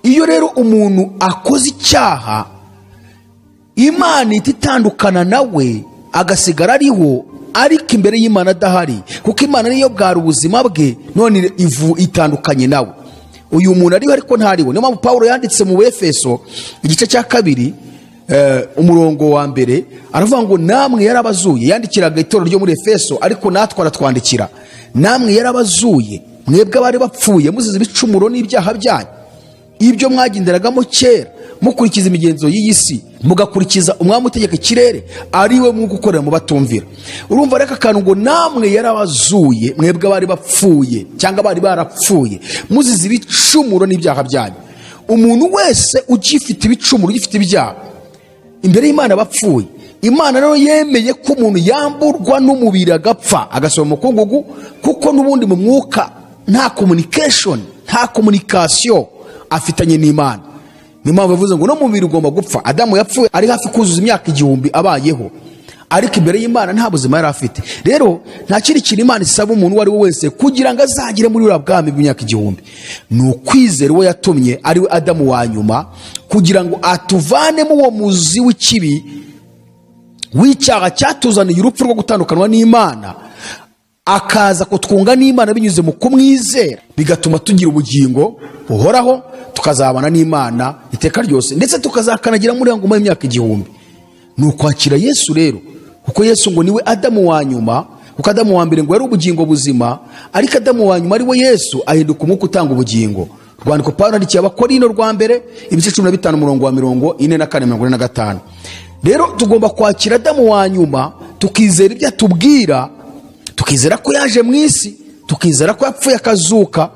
Iyo rero umuntu akoze icyaha, Imana itandukana nawe, agasigara ariho, ariko imbere y'Imana adahari, kuko Imana niyo bwari ubuzima bwe, none ivu itandukanye nawe. Uyu muntu ariho ariko ntariho. Niyo mpamvu Paulo yanditse mu Efeso igice cya 2 umurongo wa 1, aravuga ngo namwe yarabazuye. Yandikiraga itorero ryo muri Efeso, ariko natwe aratwandikira, namwe yarabazuye mwebwe abari bapfuye muzize ibicumuro n'ibyaha byanyu, ibyo mwagenderagamo kera mukurikiza imigenzo y'iyi si, mugakurikiza umwami utegeka ikirere, ari we mwuka ukorera mu batumvira. Urumva reka akantu ngo namwe yarabazuye mwebwe abari bapfuye cyangwa bari barapfuye muzize ibicumuro n'ibyaha byanyu. Umuntu wese ugifite ibicumuro, ugifite ibyaha imbere y'Imana bapfuye. Imana rero yemeye ko umuntu yamburwa n'umubiri agapfa, agasoma umukungugu, kuko n'ubundi mu mwuka nta communication, nta communication afitanye n'Imana. Niyo mpamvu yavuze ngo no mubiri ugomba gupfa. Adamu yapfuye ari hafi kuzuza imyaka 1000 abayeho, Ariko imbere y'Imana nta buzima yari afite. Rero nta kindi kintu Imana isaba umuntu uwo ari we wese kugira ngo azagere muri buriya bwami bw'imyaka 1000, ni ukwizera uwo yatumye, ari we Adamu wa nyuma, kugira ngo atuvanemo uwo muzi w'ikibi, w'icyaha cyatuzaniye urupfu rwo gutandukanywa n'Imana, akaza kutwunga n'Imana binyuze mu kumwizera, bigatuma tugira ubugingo buhoraho, tukazabana n'Imana iteka ryose, ndetse tukazakanagira muri ngoma y'imyaka 1000. Ni ukwakira Yesu rero, kuko Yesu ngo niwe Adamu wa nyuma, kuko Adamu wa mbere ngo yari ubugingo buzima, ariko Adamu wa nyuma ari we Yesu ahinduka umwuka utanga ubugingo. Rwandiko Pawulo yandikiye Abakorinto rwa mbere ibice 15 umurongo wa 44 45. Rero tugomba kwakira Adamu wa nyuma, tukizera ibyo atubwira, tukizera ko yaje mu isi, tukizera ko yapfuye akazuka,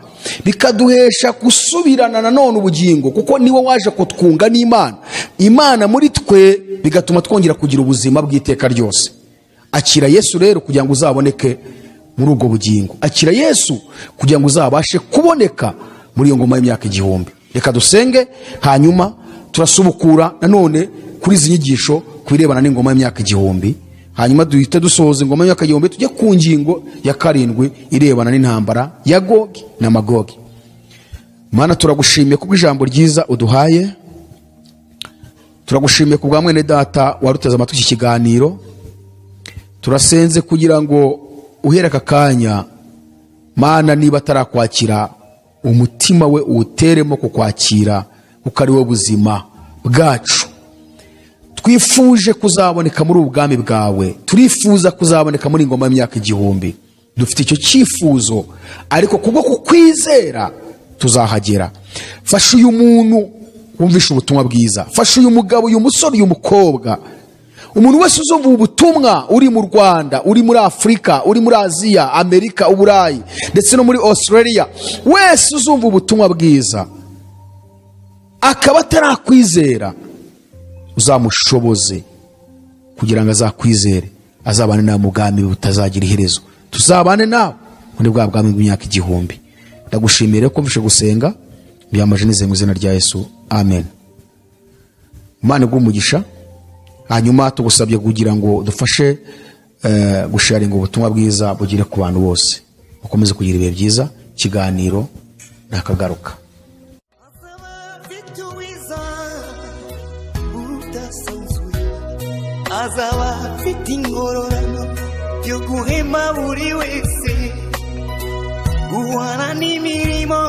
bikaduhesha gusubirana nanone ubugingo, kuko niwe waje kutwunga n'Imana, Imana muri twe, bigatuma twongera kugira ubuzima bw'iteka ryose. Akira Yesu rero kugira ngo uzaboneke muri ubwo bugingo. Akira Yesu kugira ngo uzabashe kuboneka muri iyo ngoma y'imyaka 1000. Reka dusenge, hanyuma turasubukura nanone kuri izi nyigisho ku birebana n'ingoma y'imyaka 1000, hanyuma duhite dusohoza ingoma y'imyaka 1000, tujye ku ngingo ya 7 irebana n'intambara ya Gogi na Magogi. Mana, turagushimiye kubwo ijambo ryiza uduhaye, turagushimiye kubwa mwene data waruteze amatwi iki kiganiro. Turasenze kugira ngo uhere aka kanya, Mana, niba atarakwakira umutima we uwuteremo kukwakira, kuko ari we buzima bwacu. Twifuje kuzaboneka muri ubu bwami bwawe, turifuza kuzaboneka muri ingoma y'imyaka 1000. Dufite icyo cyifuzo, ariko kubwo kukwizera tuzahagera. Fasha uyu muntu wumvishe ubutumwa bwiza, fasha uyu mugabo, uyu musore, uyu mukobwa, umuntu wese uzumva ubutumwa, uri mu Rwanda, uri muri Afurika, uri muri Aziya, Amerika, Uburayi, ndetse no muri Australia, wese uzumva ubutumwa bwiza akaba atarakwizera, uzamushoboze kugira ngo azakwizere, azabane nawe mu bwami butazagira iherezo. Tuzabane nawe muri bwa bwami bw'imyaka 1000. Ndagushimira ko mvishe gusenga, byamaje nizeye mu izina rya Yesu, amen. Imana iguhe umugisha. Hanyuma tugusabye kugira ngo dufashe gusharinga ubutumwa bwiza bugere ku bantu bose. Ukomeze kugira ibihe byiza. Ikiganiro nakagaruka. Azaba afite ingororano yo guhema buri wese, guhana n'imirimo.